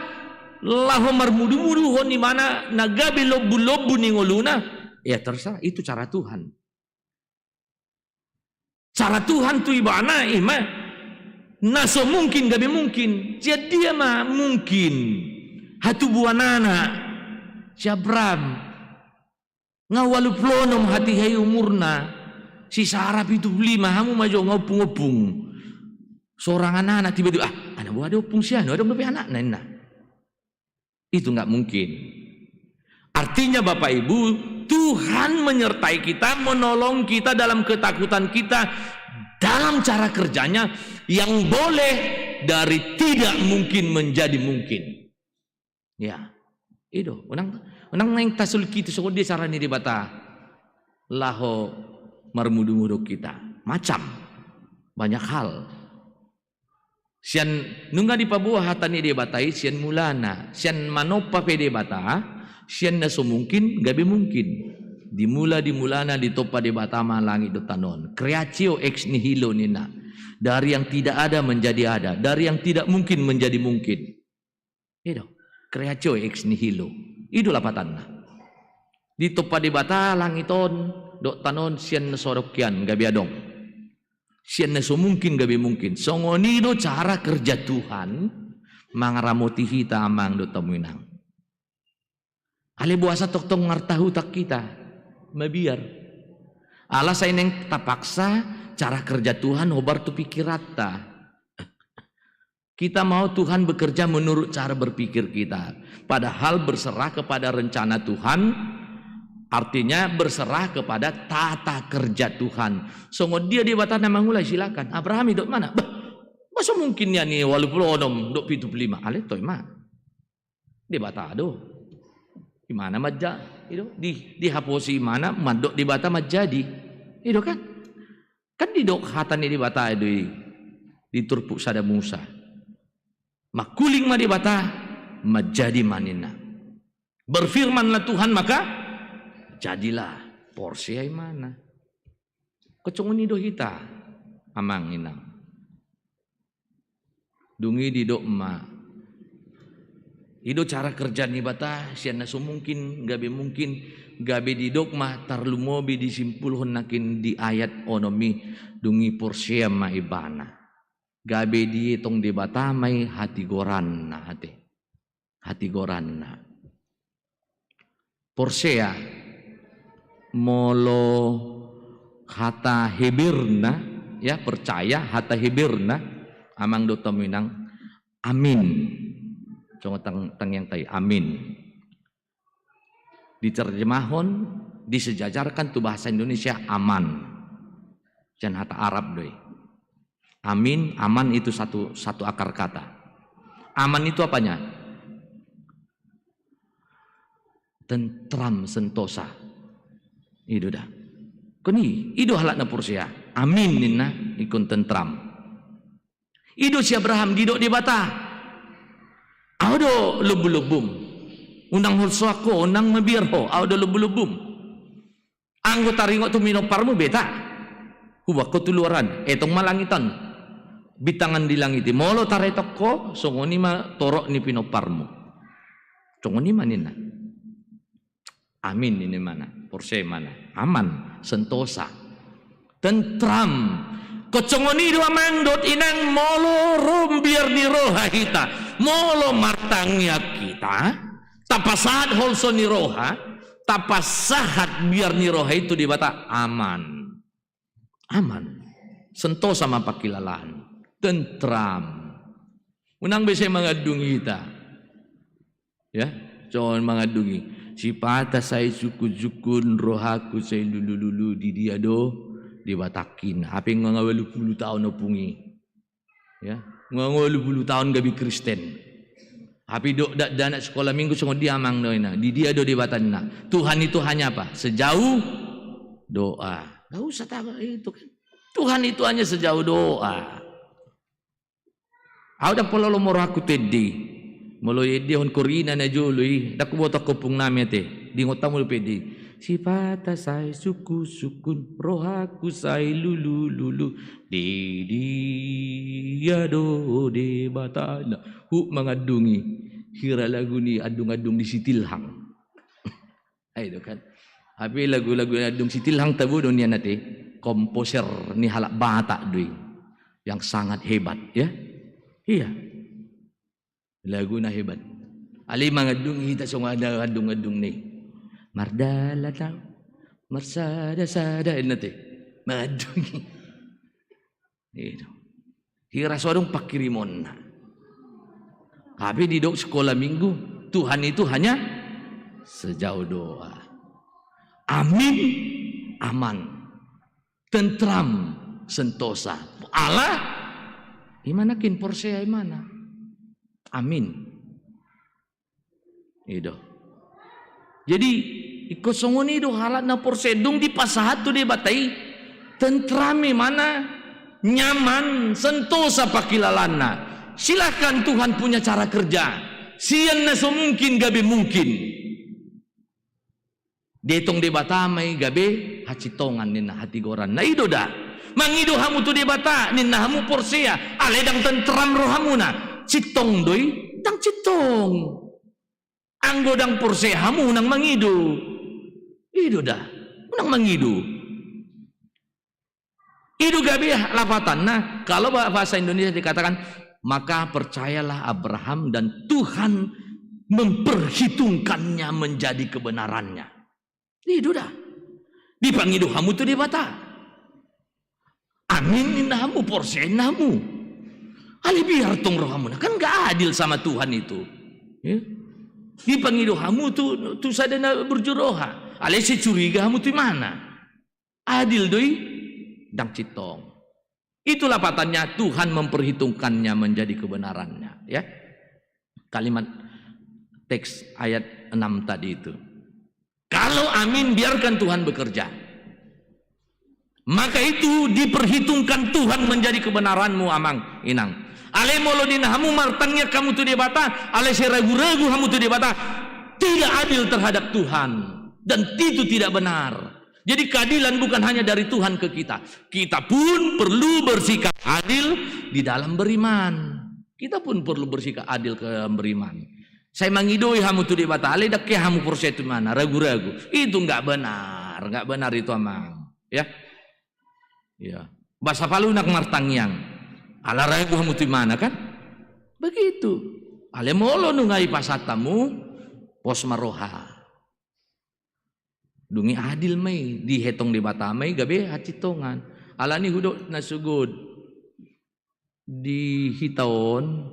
laho marmudu-muduhon ibana na gabe lombu-lombu ni ngoluna. Ya terserah, itu cara Tuhan. Cara Tuhan tu ibana, ima na so mungkin gabe mungkin. Jadi dia ma mungkin hatubuan anak si Abraham. Nga ualu pulu onom hatiha i umurna, si Sara pitu pulu lima, hamu ma jo nga ompung-ompung. Sorangan anak tiba-tiba, ah, anak buah ada ompung si anu, ada dope anakna, ninna. Itu nggak mungkin. Artinya, Bapak Ibu, Tuhan menyertai kita, menolong kita dalam ketakutan kita, dalam cara kerjanya yang boleh dari tidak mungkin menjadi mungkin. Ya, i do. Unang, unang naeng tasulkiti songon dia cara ni Debata laho marmudu-mudu kita. Macam, banyak hal. Sian nunga dipaboa hata ni Debata i, sian mulana, sian manompa pe Debata, sian na so mungkin gabe mungkin. Dimula, dimulana ditompa Debata ma langit dohot tano on. Creatio ex nihilo, ninna. Dari yang tidak ada menjadi ada, dari yang tidak mungkin menjadi mungkin. I do, creatio ex nihilo. I do lapatanna. Ditompa Debata langit on dohot tano on, sian na so adong hian gabe adong. Sian na so mungkin gabe mungkin. Songon i do cara kerja Tuhan mangaramoti hita, amang dohot hamu inang. Alai boasa tongtong martahutan hita? Mabiar. Ala sai naeng tapaksa cara kerja Tuhan hombar tu pikiranta. Kita mau Tuhan bekerja menurut cara berpikir kita. Padahal berserah kepada rencana Tuhan, artinya berserah kepada tata kerja Tuhan. Songon dia Debata na mangula, silakan. Abraham i dok, mana? Bah, masa mungkin nian i ualu pulu onom dohot pitu pulu lima? Alai toe ma. Debata do. Imana manjadi, i do, di, dihaposi imana, mandok Debata manjadi. I do kan? Kan didok hata ni Debata do i, di turpuk sada Musa. Mangkuling ma Debata, manjadi ma ninna. Berfirmanlah Tuhan, maka jadilah. Porsea imana. Songon i do hita, amang inang. Dung i didok ma, i do cara kerja ni Debata, sian na so mungkin gabe mungkin, gabe didok ma, tarlumobi disimpulhon nangkin di ayat onom i, dung i porsea ma ibana. Gabe dietong Debata ma i hatigoranna, ate. Hatigoranna. Porsea, molo hata Heberna, ya, percaya, hata Heberna, amang dohot hamu inang, amin. Songon tang-, tangiangta i, amin. Diterjemahon, disejajarkan tu bahasa Indonesia aman. Sian hata Arab do i. Amin, aman itu satu, satu akar kata. Aman itu apanya? Tentram, sentosa. I do da. Ingkon i, i do halak na porsea. Amin ninna, ingkon tentram. I do si Abraham, didok Debata, ahu do lombu-lombum. Unang holsoan ho, unang mabiar ho, ahu do lombu-lombum. Anggo taringot tu pinomparmu, beta. Huboan ho tu luar an, etong ma langit on. Bintangan di langit i, molo taretok ho, songon i ma torop ni pinomparmu. Songon i ma ninna. Amin, ninna imana, porsea imana. Aman, sentosa, tentram. Ingkon songon i do amang dohot inang, molo ro biar ni roha hita, molo martangiang hita, tapasahat holso ni roha, tapasahat biar ni roha i tu Debata, aman. Aman. Sentosa ma pangkilalaan. Tentram. Unang be sai mangandung hita. Ya, songon mangandung i. Sipata sai sungkunsungkun, rohangku sai lulululu, di dia do Debatangkin. Hape nunga ualu pulu taon ompung i. Ya, nunga ualu pulu taon gabe Kristen. Hape didok dakdanak sikola minggu songon dia amang do inna. Di dia do Debatana. Tuhan itu hanya apa? Sejauh doa. Nggak usah tahu itu kan. Tuhan itu hanya sejauh doa. Au ndang pola lomo rohangku tu ende i. Molo ende on korina na jolo i, ndang huboto ompung nami ate. Diingot hamu dope ende i. Sipata sai sungkunsungkun, rohangku sai lulululu. Di dia do Debatana. Huk mangandung i. Hira lagu ni andungandung ni Sitilhang. Ai do kan. Hape lagu-lagu andung Sitilhang tabo do nian ate. Komposer ni halak Batak do i. Yang sangat hebat, ya. Iya. Lagu na hebat. Alai mangandung hita songon andungandung ni. Mardalan au, marsadasada, inna ate. Mangandung i. Itu. Hira so adong pangkirimonna. Hape didok sikola minggu, Tuhan itu hanya sejauh doa. Amin, aman. Tentram, sentosa. Ala imana nangkin porsea imana. Amin. I do. Jadi, ingkon songon i do halak na porsea dung dipasahat tu Debata i, tentram imana, nyaman, sentosa pangkilalaanna. Silahkan Tuhan punya cara kerja. Sian na so mungkin gabe mungkin. Dietong Debata ma i gabe hasintongan ninna, hatigoran. Na i do da. Mangido hamu tu Debata, ninna hamu porsea, alai ndang tentram rohamuna. Sintong do i, ndang sintong. Anggo ndang porsea hamu unang mangido. I do da. Unang mangido. I do gabe lapatanna, kalau ba-, bahasa Indonesia dikatakan, maka percayalah Abraham dan Tuhan memperhitungkannya menjadi kebenarannya. I do da. Dipangido hamu tu Debata. Amin ninna hamu, porsea ninna hamu. Alai biar tong rohamuna, kan nggak adil sama Tuhan itu. Ya. Dipangido hamu tu, tu sada na burju roha. Alai sai curiga hamu tu imana. Adil do i, ndang sintong. Itu lapatannya, Tuhan memperhitungkannya menjadi kebenarannya, ya. Kalimat teks ayat enam tadi itu. Kalau amin, biarkan Tuhan bekerja. Maka itu diperhitungkan Tuhan menjadi kebenaranmu, amang, inang. Alai molo ninna hamu martangiang hamu tu Debata, alai sai ragu-ragu hamu tu Debata, tidak adil terhadap Tuhan. Dan itu tidak benar. Jadi keadilan bukan hanya dari Tuhan ke kita. Kita pun perlu bersikap adil di dalam beriman. Kita pun perlu bersikap adil ke beriman. Sai mangidoi hamu tu Debata, alai ndang ke hamu porsea tu imana, ragu-ragu. Itu nggak benar, nggak benar itu, amang. Ya. Ya. Bahasa Palu nak martangiang. Ala ragu hamu tu imana kan? Begitu. Alai molo nunga dipasahat hamu, pos ma roha. Dung i adil ma i, dietong Debata ma i gabe hasintongan. Alani hudok na sogot di hita on,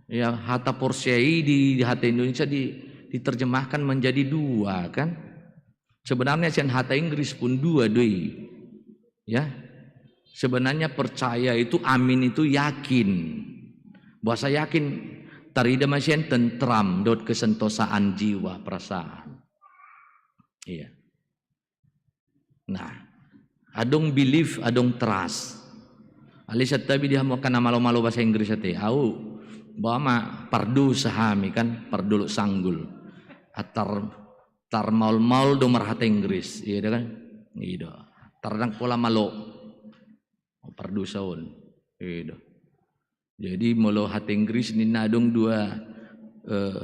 ya, hata porsea i di, di hata Indonesia di, diterjemahkan menjadi dua, kan? Sebenarnya sian hata Inggris pun dua do i. Ya. Sebenarnya percaya itu, amin itu yakin. Bahasa yakin tarida ma sian tentram dohot kesentosaan jiwa, perasaan. Iya. Nah, adong believe, adong trust. Alai santabi di hamu angka na malo-malo bahasa Inggris ate. Au, baoa ma pardosa hami kan, pardolok sanggul. Atar Tarmaol-maol do marhata Inggris, iya do kan? I do. Tar ndang pola malo. Pardosa on. I do. Jadi molo hata Inggris ninna adong dua, eh,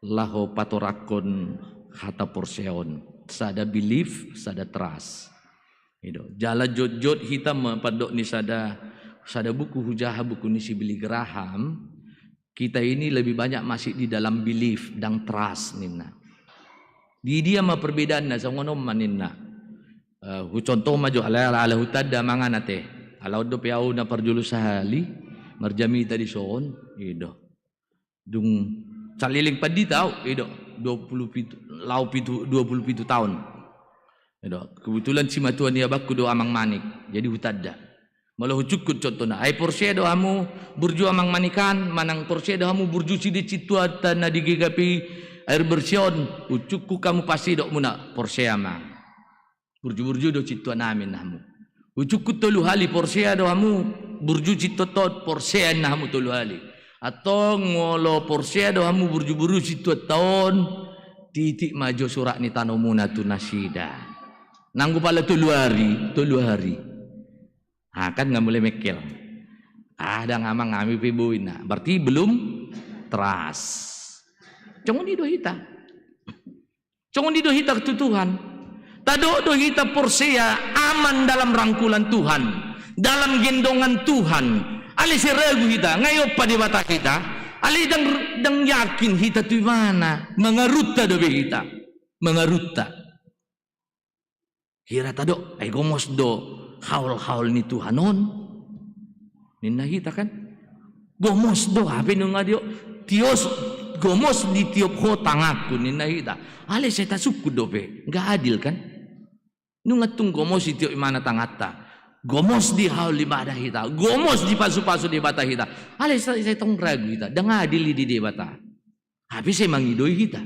laho patorangkon hata porsea on. Sada believe, sada trust. I do. Jala jotjot hita ma pandok ni sada, sada buku hujaha, buku ni si Billy Graham. Kita ini lebih banyak masih di dalam believe, ndang trust ninna. Di dia ma perbedaanna, songon on ma ninna. Eh, hucontoh ma jo, ala, ala, ala hutanda mangan ate. Ala on dope au na parjolo sahali marjamita dison, i do. Dung saleleng pandita au, i do, dua puluh pitu, laho pitu, dua puluh pitu taon. I do, kebetulan simatua ni abangku do Amang Manik, jadi hutanda. Molo hucukkut contohna, ai porsea do hamu burju Amang Manik an, manang porsea do hamu burju sude sintuanta na di G K P I Air Bersih on, hucukkut hamu pasti didok muna, porsea ma. Burju-burju do sintua nami ninna hamu. Hucukkut tolu hali, porsea do hamu burju sintuanta on, porsea ninna hamu tolu hali. Antong molo porsea do hamu burju-burju sintuanta on, titi ma jo surat ni tanomuna tu nasida. Nanggo pala tolu ari, tolu ari. Ah, kan nga mulai mekkel. Ah, ndang Amang, hami pe boi ninna. Berarti belum trust. Songon i do hita. Songon i do hita tu Tuhan. Tadok do hita porsea aman dalam rangkulan Tuhan, dalam gendongan Tuhan. Alai sai ragu hita, nga diompa Debata hita. Alai ndang, ndang yakin hita tu ibana. Mangarutta dope hita. Mangarutta. Hira tadok, ai gomos do haol-haol ni Tuhan on. Ninna hita kan? Gomos do, hape nunga didok, tios, gomos ditiop Ho tanganku, ninna hita. Alai sai tasungkun dope, nggak adil kan? Nunga tung gomos ditiop ibana tanganta. Gomos dihaol ibana hita, gomos dipasu-pasu Debata hita. Alai sai, sai tong ragu hita, ndang adil i di Debata. Hape sai mangidoi hita.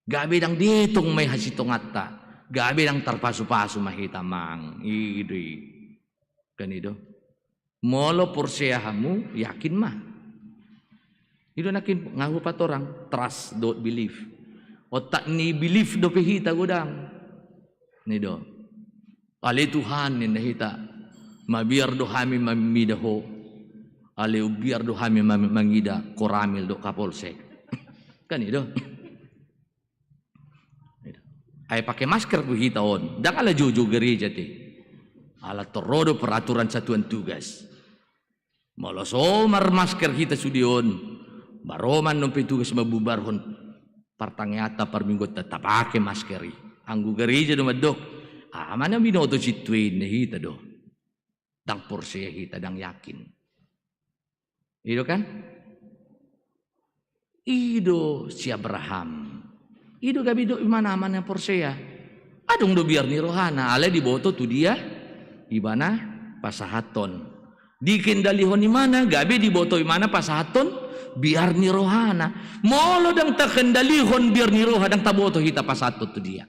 Gabe ndang dietong ma i hasitonganta. Gabe ndang tarpasu-pasu ma hita, Amang. I do i. Kan i do. Molo porsea hamu, yakin ma. I do nangkin nga hupatorang, trust dohot believe. Otak ni believe dope hita godang. I do. Ale Tuhan, ninna hita, mabiar do hami mamida Ho, ale umbiar do hami ma-, mangida Koramil dohot Kapolsek. Kan i do. Ai pake masker do hita on, ndang ala joujou gareja te. Ala tor ro do peraturan satuan tugas. Molo so marmasker hita sude on, baroman on pe tugas mambubarhon partangianganta, parmingguanta, tapake masker i. Anggo gareja do mandok, aha ma na binoto sintua i, ninna hita do. Ndang porsea hita, ndang yakin. I do kan? I do si Abraham. I do gabe didok ibana aman na porsea. Adong do biar ni rohana, alai diboto tu dia ibana pasahathon. Dikendalihon ibana, gabe diboto ibana pasahathon biar ni rohana. Molo ndang takendalihon biar ni roha, ndang taboto hita pasahathon tu dia.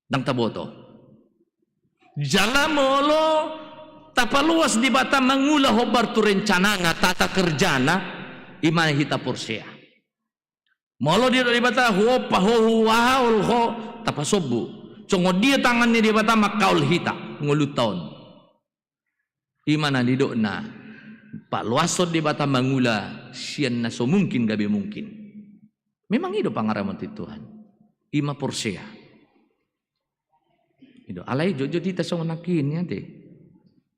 Ndang taboto. Jala molo tapaloas Debata mangula hombar tu rencanana, tata kerjana, i ma hita porsea. Molo didok Debata, huompa ho, huhaol ho, tapasombu. Songon dia tangan ni Debata manghaol hita, ngolunta on. I ma na nidokna, paloashon Debata mangula sian na so mungkin gabe mungkin. Memang i do pangaramon ni Tuhan. I ma porsea. I do, alai jotjot hita songon nangkin i ate.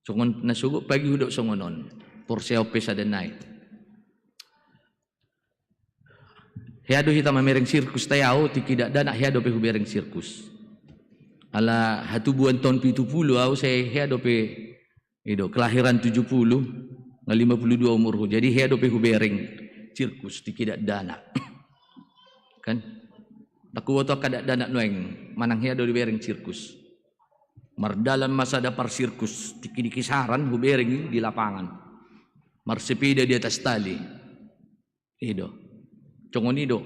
Songon na sogot pagi hudok songon on. Porsea on pe sada nai. Hea do hita mamereng sirkus, tai au tingki dakdanak hea dope hubereng sirkus. Ala hatubuan taon pitu pulu au, sai hea dope, i do, kelahiran tujuh puluh, nga lima puluh dua umurhu. Jadi hea dope hubereng sirkus tingki dakdanak. Kan? Ndang huboto angka dakdanak nuaeng manang hea do dibereng sirkus. Mardalan ma sada parsirkus, tingki di kisaran hubereng i di lapangan. Marsepeda di atas tali. I do. Songon i do.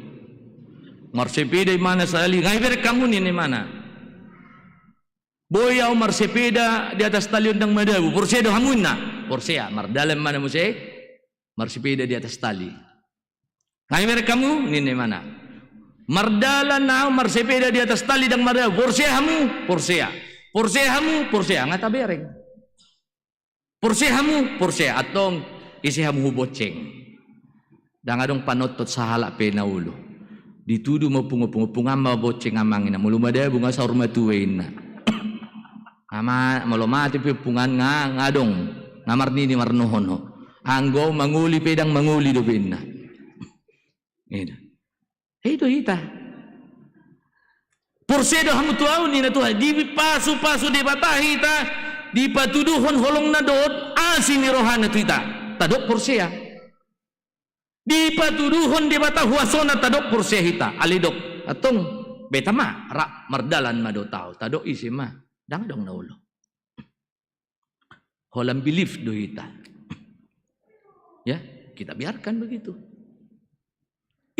Marsepeda imana sahali, nga ibereng hamu ninna imana. Boi au marsepeda di atas tali on ndang madabu, porsea do hamu ninna. Porsea, mardalan imana muse, marsepeda di atas tali. Nga ibereng hamu ninna imana. Mardalan au marsepeda di atas tali ndang madabu, porsea hamu, porsea. Porsea hamu, porsea, nga tabereng. Porsea hamu, porsea, antong ise hamu hubonceng. Ndang adong panonton sahalak pe na olo. Ditudu ma ompung-ompung, ompung, amang ma bonceng amang, ina, molo madabung nga saur matua, inna. Ama, molo mate pe ompung an nga, nga adong, nga marnini marnohon ho. Anggo mangoli pe ndang mangoli dope, inna. Ida. I do hita. Porsea do hamu tu ahu, ninna Tuhan, dipasu-pasu Debata hita, dipatuduhon holongna dohot asi ni rohana tu hita. Tadok porsea. Dipatuduhon Debata huasona, tadok porsea hita. Alai didok, antong, beta ma, rap mardalan ma dohot ahu. Tadok ise ma, ndang adong na olo. Holan belief do hita. Ya, kita biarkan begitu.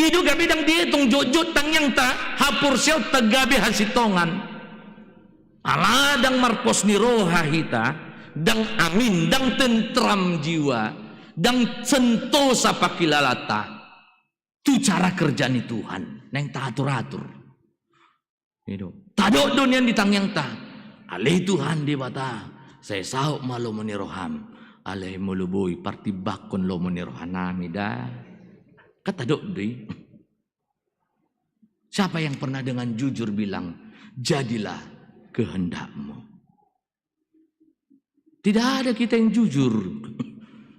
I do gabe ndang dietong jotjot tangiangta, haporseaonta gabe hasintongan. Ala ndang marpos ni roha hita, ndang amin, ndang tentram jiwa, ndang sentosa pangkilalanta tu cara kerja ni Tuhan, naeng taatur-atur. I do. Tadok do nian di tangiangta. Ale Tuhan Debata, sai saut ma lomo ni roham. Alai molo boi, partimbangkon lomo ni rohanami da. Kan tadok do i. Siapa yang pernah dengan jujur bilang, "Jadilah kehendak-Mu"? Tidak ada kita yang jujur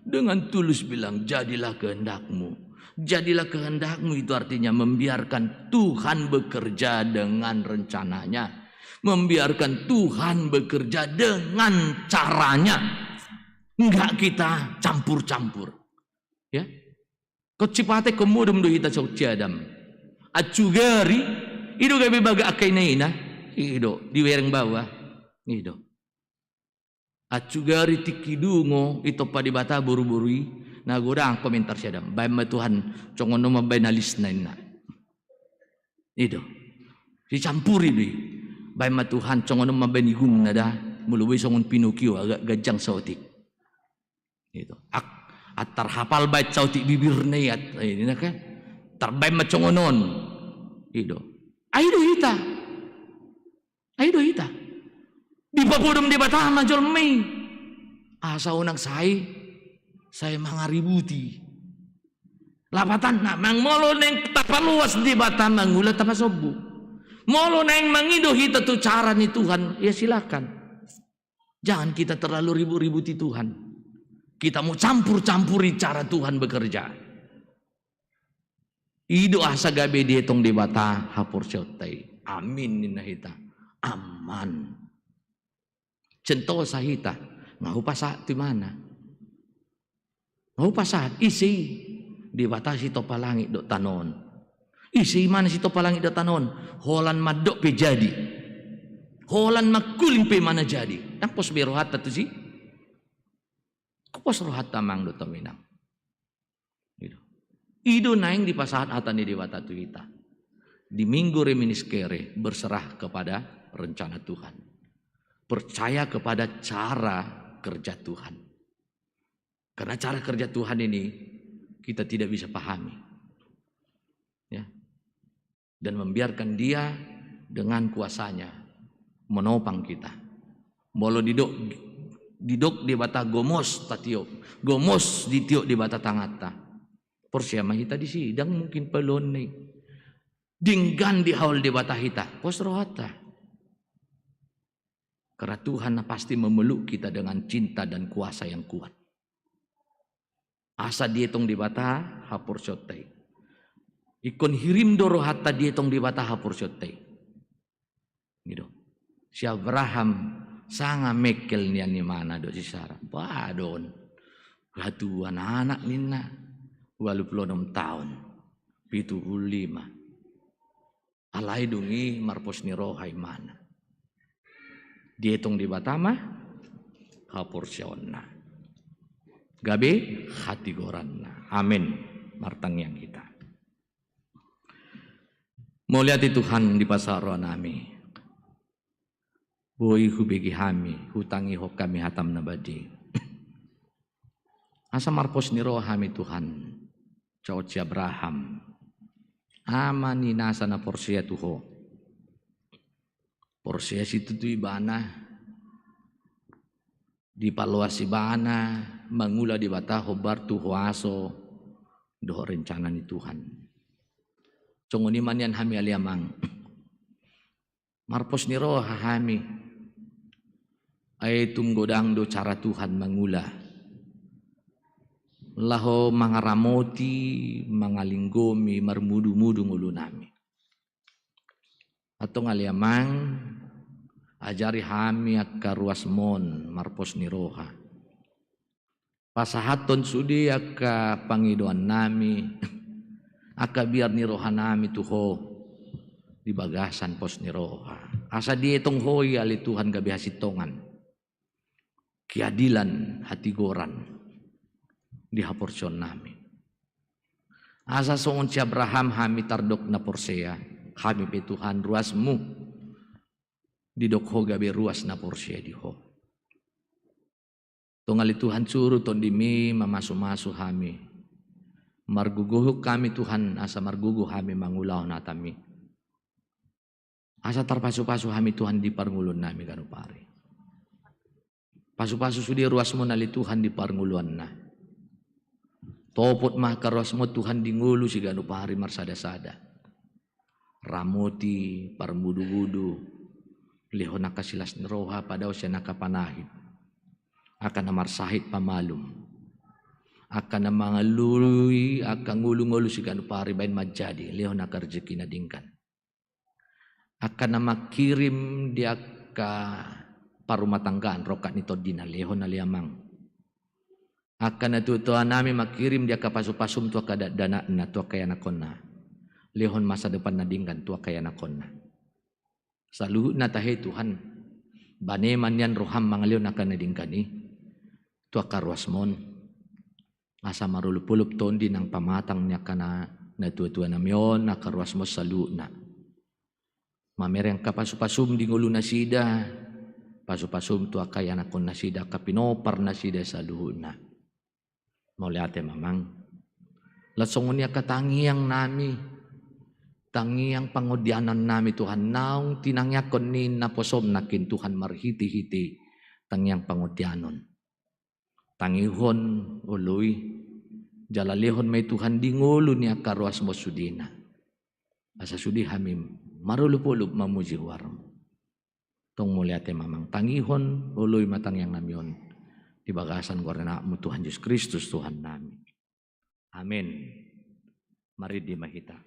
dengan tulus bilang, "Jadilah kehendak-Mu." Jadilah kehendak-Mu itu artinya membiarkan Tuhan bekerja dengan rencana-Nya, membiarkan Tuhan bekerja dengan cara-Nya. Enggak kita campur-campur. Ya. Kau cipate, kau modom do hita saut si Adam. Acugari, i do gabe bagak angka ina-ina. I do, di wereng bawa. I do. Acugari tingki dungo, itompa Debata boru-boru i, na godang komentar si Adam. Baen ma Tuhan, songon on mambaen alisna, inna. I do. Sicampuri do i. Baen ma Tuhan, songon on mambaen igungna da. Molo boi songon Pinocchio, agak ganjang saotik. Gitu. Ak-, antar hapal baen saotik bibirna i, at-, ini na kan. Tarbaen ma songon on. I do. Ai do hita. Ai do hita. Dipamodom Debata ma jolma i. Asa unang sai, sai mangaributi. Lapatanna, amang, molo naeng tapaloas Debata mangula tapasombu. Molo naeng mangido hita tu cara ni Tuhan, ya silakan. Jangan kita terlalu ribut-ributi Tuhan. Kita mau campur-campuri cara Tuhan bekerja. I do asa gabe dietong Debata haporseaonta i. Amin ninna hita. Aman. Sentosa hita. Nga hupasahat tu imana. Nga hupasahat, ise i? Debata sitompa langit dohot tano on. Ise imana sitompa langit dohot tano on? Holan mandok pe jadi. Holan mangkuling pe imana jadi. Ndang pos be rohanta tusi? Pos rohanta, amang dohot hamu, inang. Gitu. I do naeng dipasahat hata ni Debata tu hita. Di Minggu Reminiscere, berserah kepada rencana Tuhan. Percaya kepada cara kerja Tuhan. Karena cara kerja Tuhan ini kita tidak bisa pahami. Ya. Dan membiarkan Dia dengan kuasa-Nya menopang kita. Molo didok, didok Debata gomos tatiop, gomos ditiop Debata tanganta. Porsea ma hita disi, ndang mungkin paluaonna i. Denggan dihaol Debata hita, pos rohanta. Karena Tuhan pasti memeluk kita dengan cinta dan kuasa yang kuat. Asa dietong Debata haporseaonta i. Ingkon hirim do rohanta dietong Debata haporseaonta i. Gitu. Si Abraham sanga mengkel nian imana dohot si Sara. Bah, adong. Hatuan anak ninna. Ualu pulu onom taon. Pitu pulu lima. Alai dung i marpos ni roha imana. Dietong Debata ma haporseaonna. Gabe hatigoranna. Amen. Martangiang hita. Mauliate Tuhan di pasahat rohanami. Boi hubege hami, hutangihon hami hatam na badia. Asa marpos ni roha hami Tuhan, saut si Abraham, ama ni nasa na porsea tu Ho. Porsea situtu ibana, Dipaloas ibana mangula Debata hombar tu huaso dohot rencana ni Tuhan. Songon i ma nian hami ale amang. Marpos ni roha hami. Ai tung godang do cara Tuhan mangula. Laho mangaramoti, mangalinggomi, marmudu-mudu ngolunami. Antong ale amang, ajari hami angka ruasmon marpos ni roha. Pasahathon sude angka pangidoannami, angka biar ni rohanami tu Ho di bagasan pos ni roha. Asa dietong Ho i ale Tuhan gabe hasintongan, keadilan, hatigoran di haporseaonnami. Asa songon si Abraham hami tardok na porsea, hami pe Tuhan ruasmu didok Ho gabe ruas na porsea di Ho. Tong ale Tuhan suru tondimi mamasu-masu hami. Margogohon hami Tuhan asa margogo hami mangulahon hatami. Asa tarpasu-pasu hami Tuhan di parngoluannami ganup ari. Pasu-pasu sude ruasmon ale Tuhan di parngoluanna. Topot ma angka ruasmon Tuhan di ngolu siganup ari marsada-sada. Ramoti, parmudu-mudu, lehon angka silas ni roha, padao sian angka panahit. Angka na marsahit pamalum. Angka na mangalului, angka ngolu-ngolu siganup ari baen manjadi, lehon angka rejeki na denggan. Angka na mangkirim di angka parumatanggaan rongkap ni tondina lehon ale amang. Angka na tua-tuanami mangkirim di angka pasu-pasum tu angka dakdanakna tu angka ianakhonna. Lehon masa depan na denggan tu angka ianakhonna. Saluhutna tahe Tuhan, bane ma nian roham mangalehon angka na denggan i tu angka ruasmon. Asa marolop-olop tondi nang pamatang ni angka na, na tua-tuanami on angka ruasmon saluhutna. Mamereng angka pasu-pasum di ngolunasida, pasu-pasum tu angka ianakhonnasida, angka pinomparnasida saluhutna. Mauliate ma amang. Laos songon i angka tangiangnami, tangiang pangondianonnami Tuhan, naung tinangiangkon ni naposom nangkin Tuhan marhite-hite tangiang pangondianon. Tangihon olo i, jala lehon ma i Tuhan di ngolu ni angka ruasmon sudena. Asa sude hami marolop-olop mamuji goarmu. Tong mauliate ma amang, tangihon olo i ma tangiangnami on di bagasan goar ni anakmu Tuhan Jesus Kristus Tuhannami. Amen. Marende ma hita.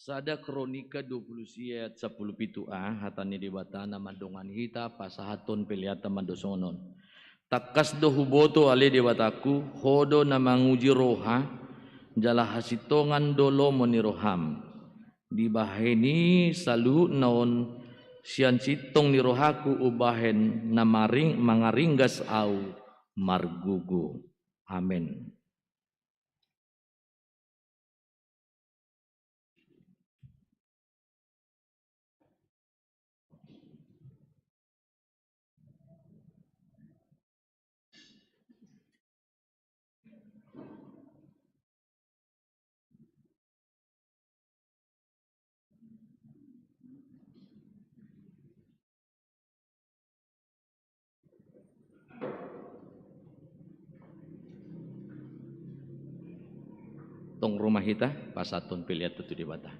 Sada Kronika dua pulu sia ayat sampulu pitu a, hata ni Debata na mandongani hita, pasahathon peleanta ma songon on. Tangkas do huboto ale Debatangku, Ho do na manguji roha, jala hasintongan do lomo ni roham. Dibahen i saluhutna on sian sintong ni rohangku umbahen na maring-, mangaringgas ahu margogo. Amen. Ro ma hita pasahathon pelean tu Debata.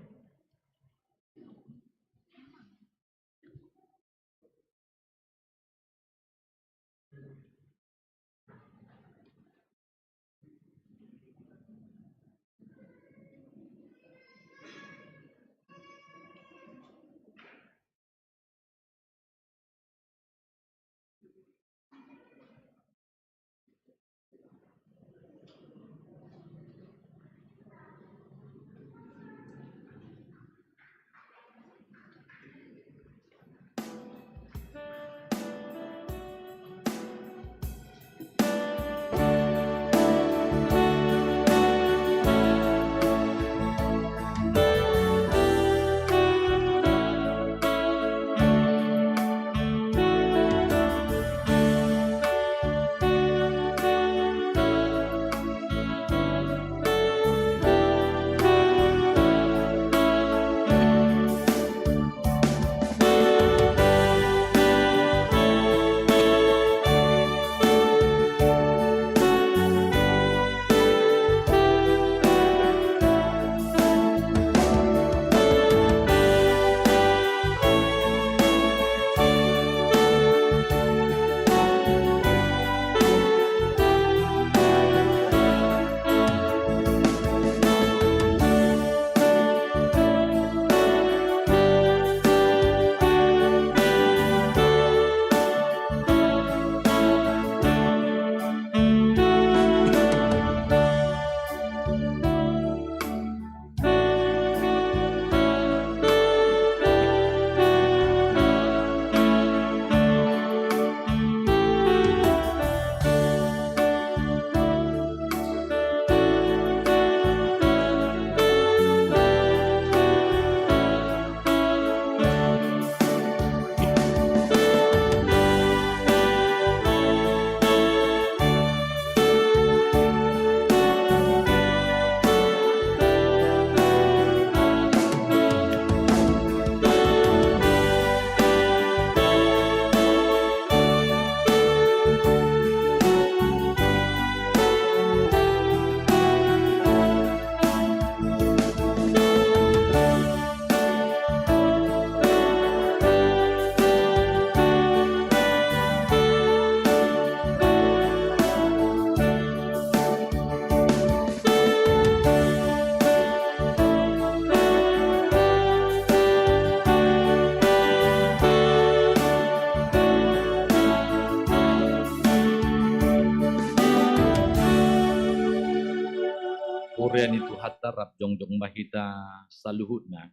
Huria ni Tuhanta, rap jongjong ma hita saluhutna.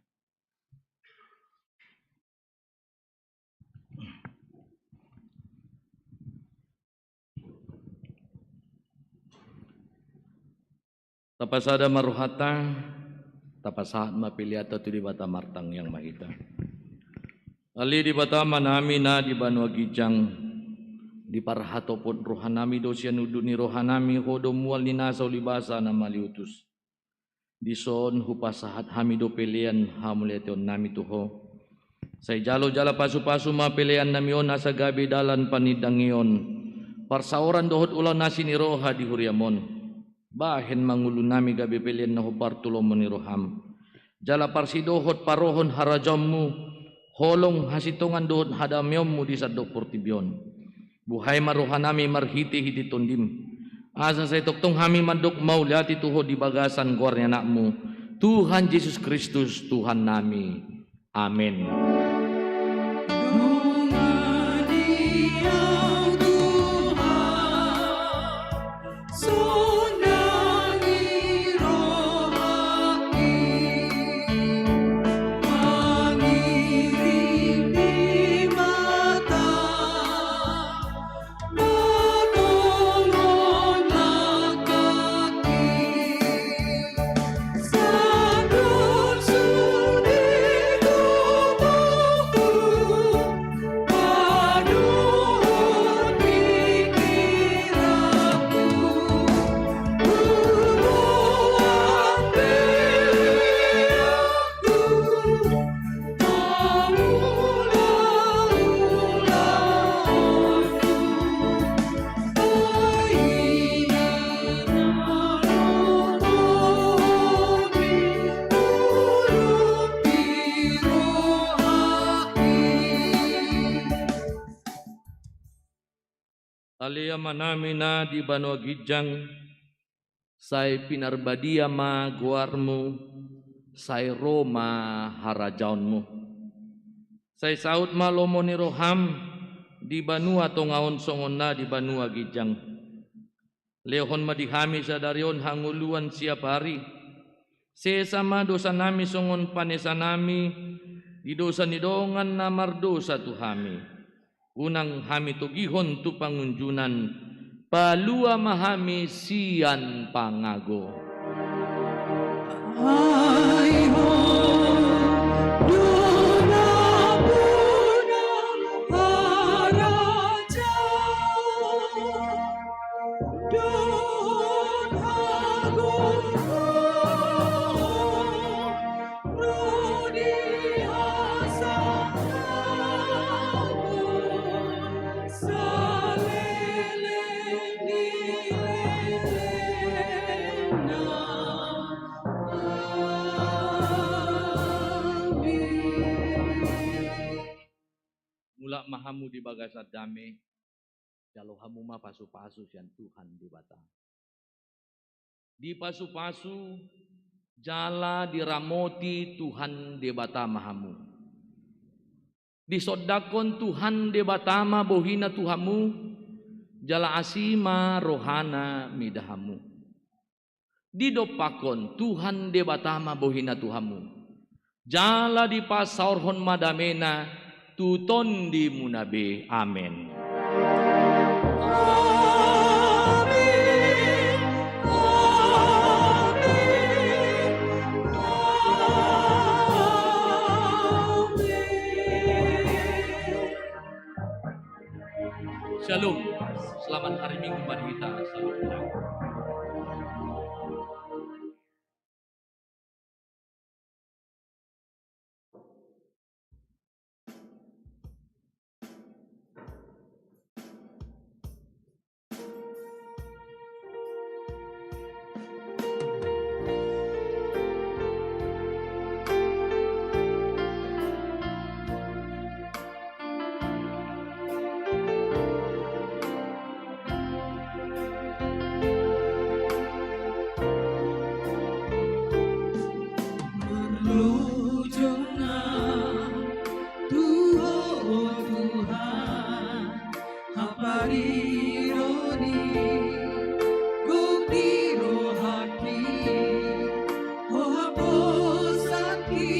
Tapasada ma rohanta, tapasahat ma peleanta tu Debata, martangiang ma hita. Ale Debata Amanami na di banua ginjang, diparhatopot rohanami do sian unduk ni rohanami Ho do mual ni nasa, ulibasa na mauliutus. Dison hupasahat hami do pelean hamauliateonnami tu Ho. Sai jalo jala pasupasu ma peleannami on asa gabe dalan panindangion, parsaoran dohot ulaon asi ni roha di huriam on. Bahen ma ngolunami gabe pelean na hombar tu lomo ni roham, jala parsidohot parohon harajaonmu, holong, hasintongan dohot hadameonmu di sandok portibi on. Buhai ma rohanami marhitehite Tondim, asa sai tongtong hami mandok mauliate tu Ho di bagasan goar ni Anakmu, Tuhan Jesus Kristus Tuhannami. Amen. Ale Amanami na di banua ginjang, sai pinarbadia ma goarmu, sai ro ma harajaonmu. Sai saut ma lomo ni roham di banua tonga on songon na di banua ginjang. Lehon ma di hami sadari on hangoluan siapari. Sesa ma dosanami songon panesanami di dosa ni dongan na mardosa tu hami. Unang hami togihon tu pangunjunan, palua ma hami sian pangago. Ai Ho do nampuna harajaon, dohot hagogoon, ro di hasangapon saleleng ni lelengna. Amin. Mulak ma hamu di bagasan dame, jalo hamu ma pasupasu sian Tuhan Debata. Dipasupasu jala diramoti Tuhan Debata ma hamu. Disondangkon Tuhan Debata ma bohina tu hamu, jala asi ma rohana mida hamu. Didompakkon Tuhan Debata ma bohina tu hamu, jala dipasaorhon ma damena tu tondimuna be. Amen. Amen. Amen. Amen. Shalom. Selamat hari Minggu buat kita. Shalom. Marlojong na tu Ho Tuhan, hapariro ni gok ni rohangki, Ho haposanki,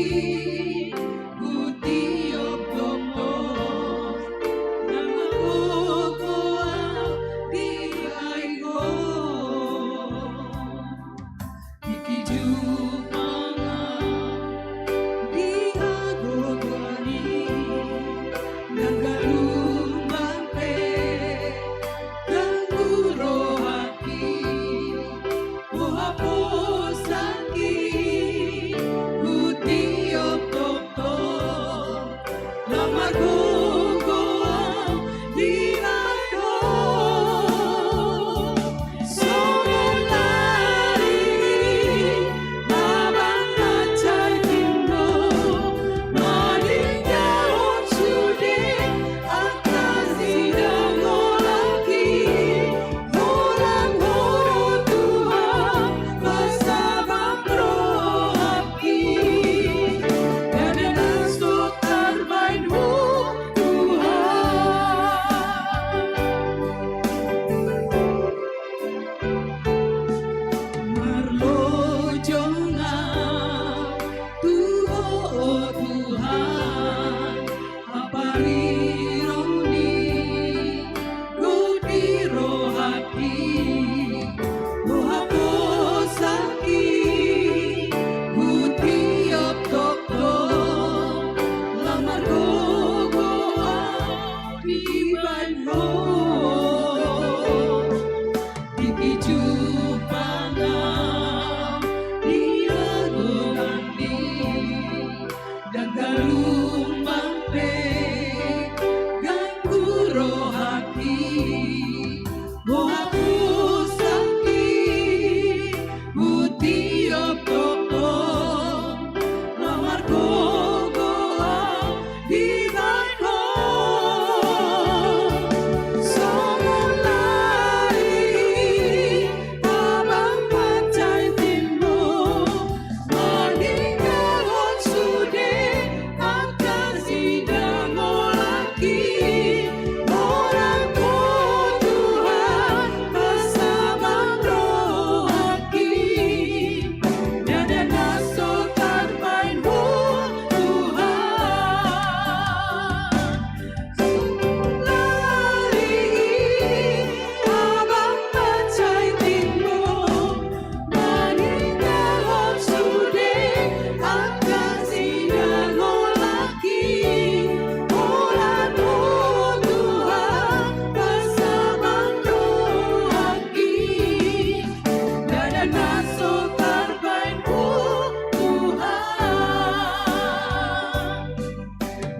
hutiop gomos na margogoan dibahen Ho. Di kijumpangan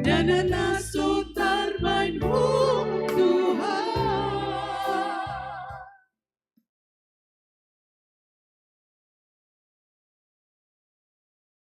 Dalan na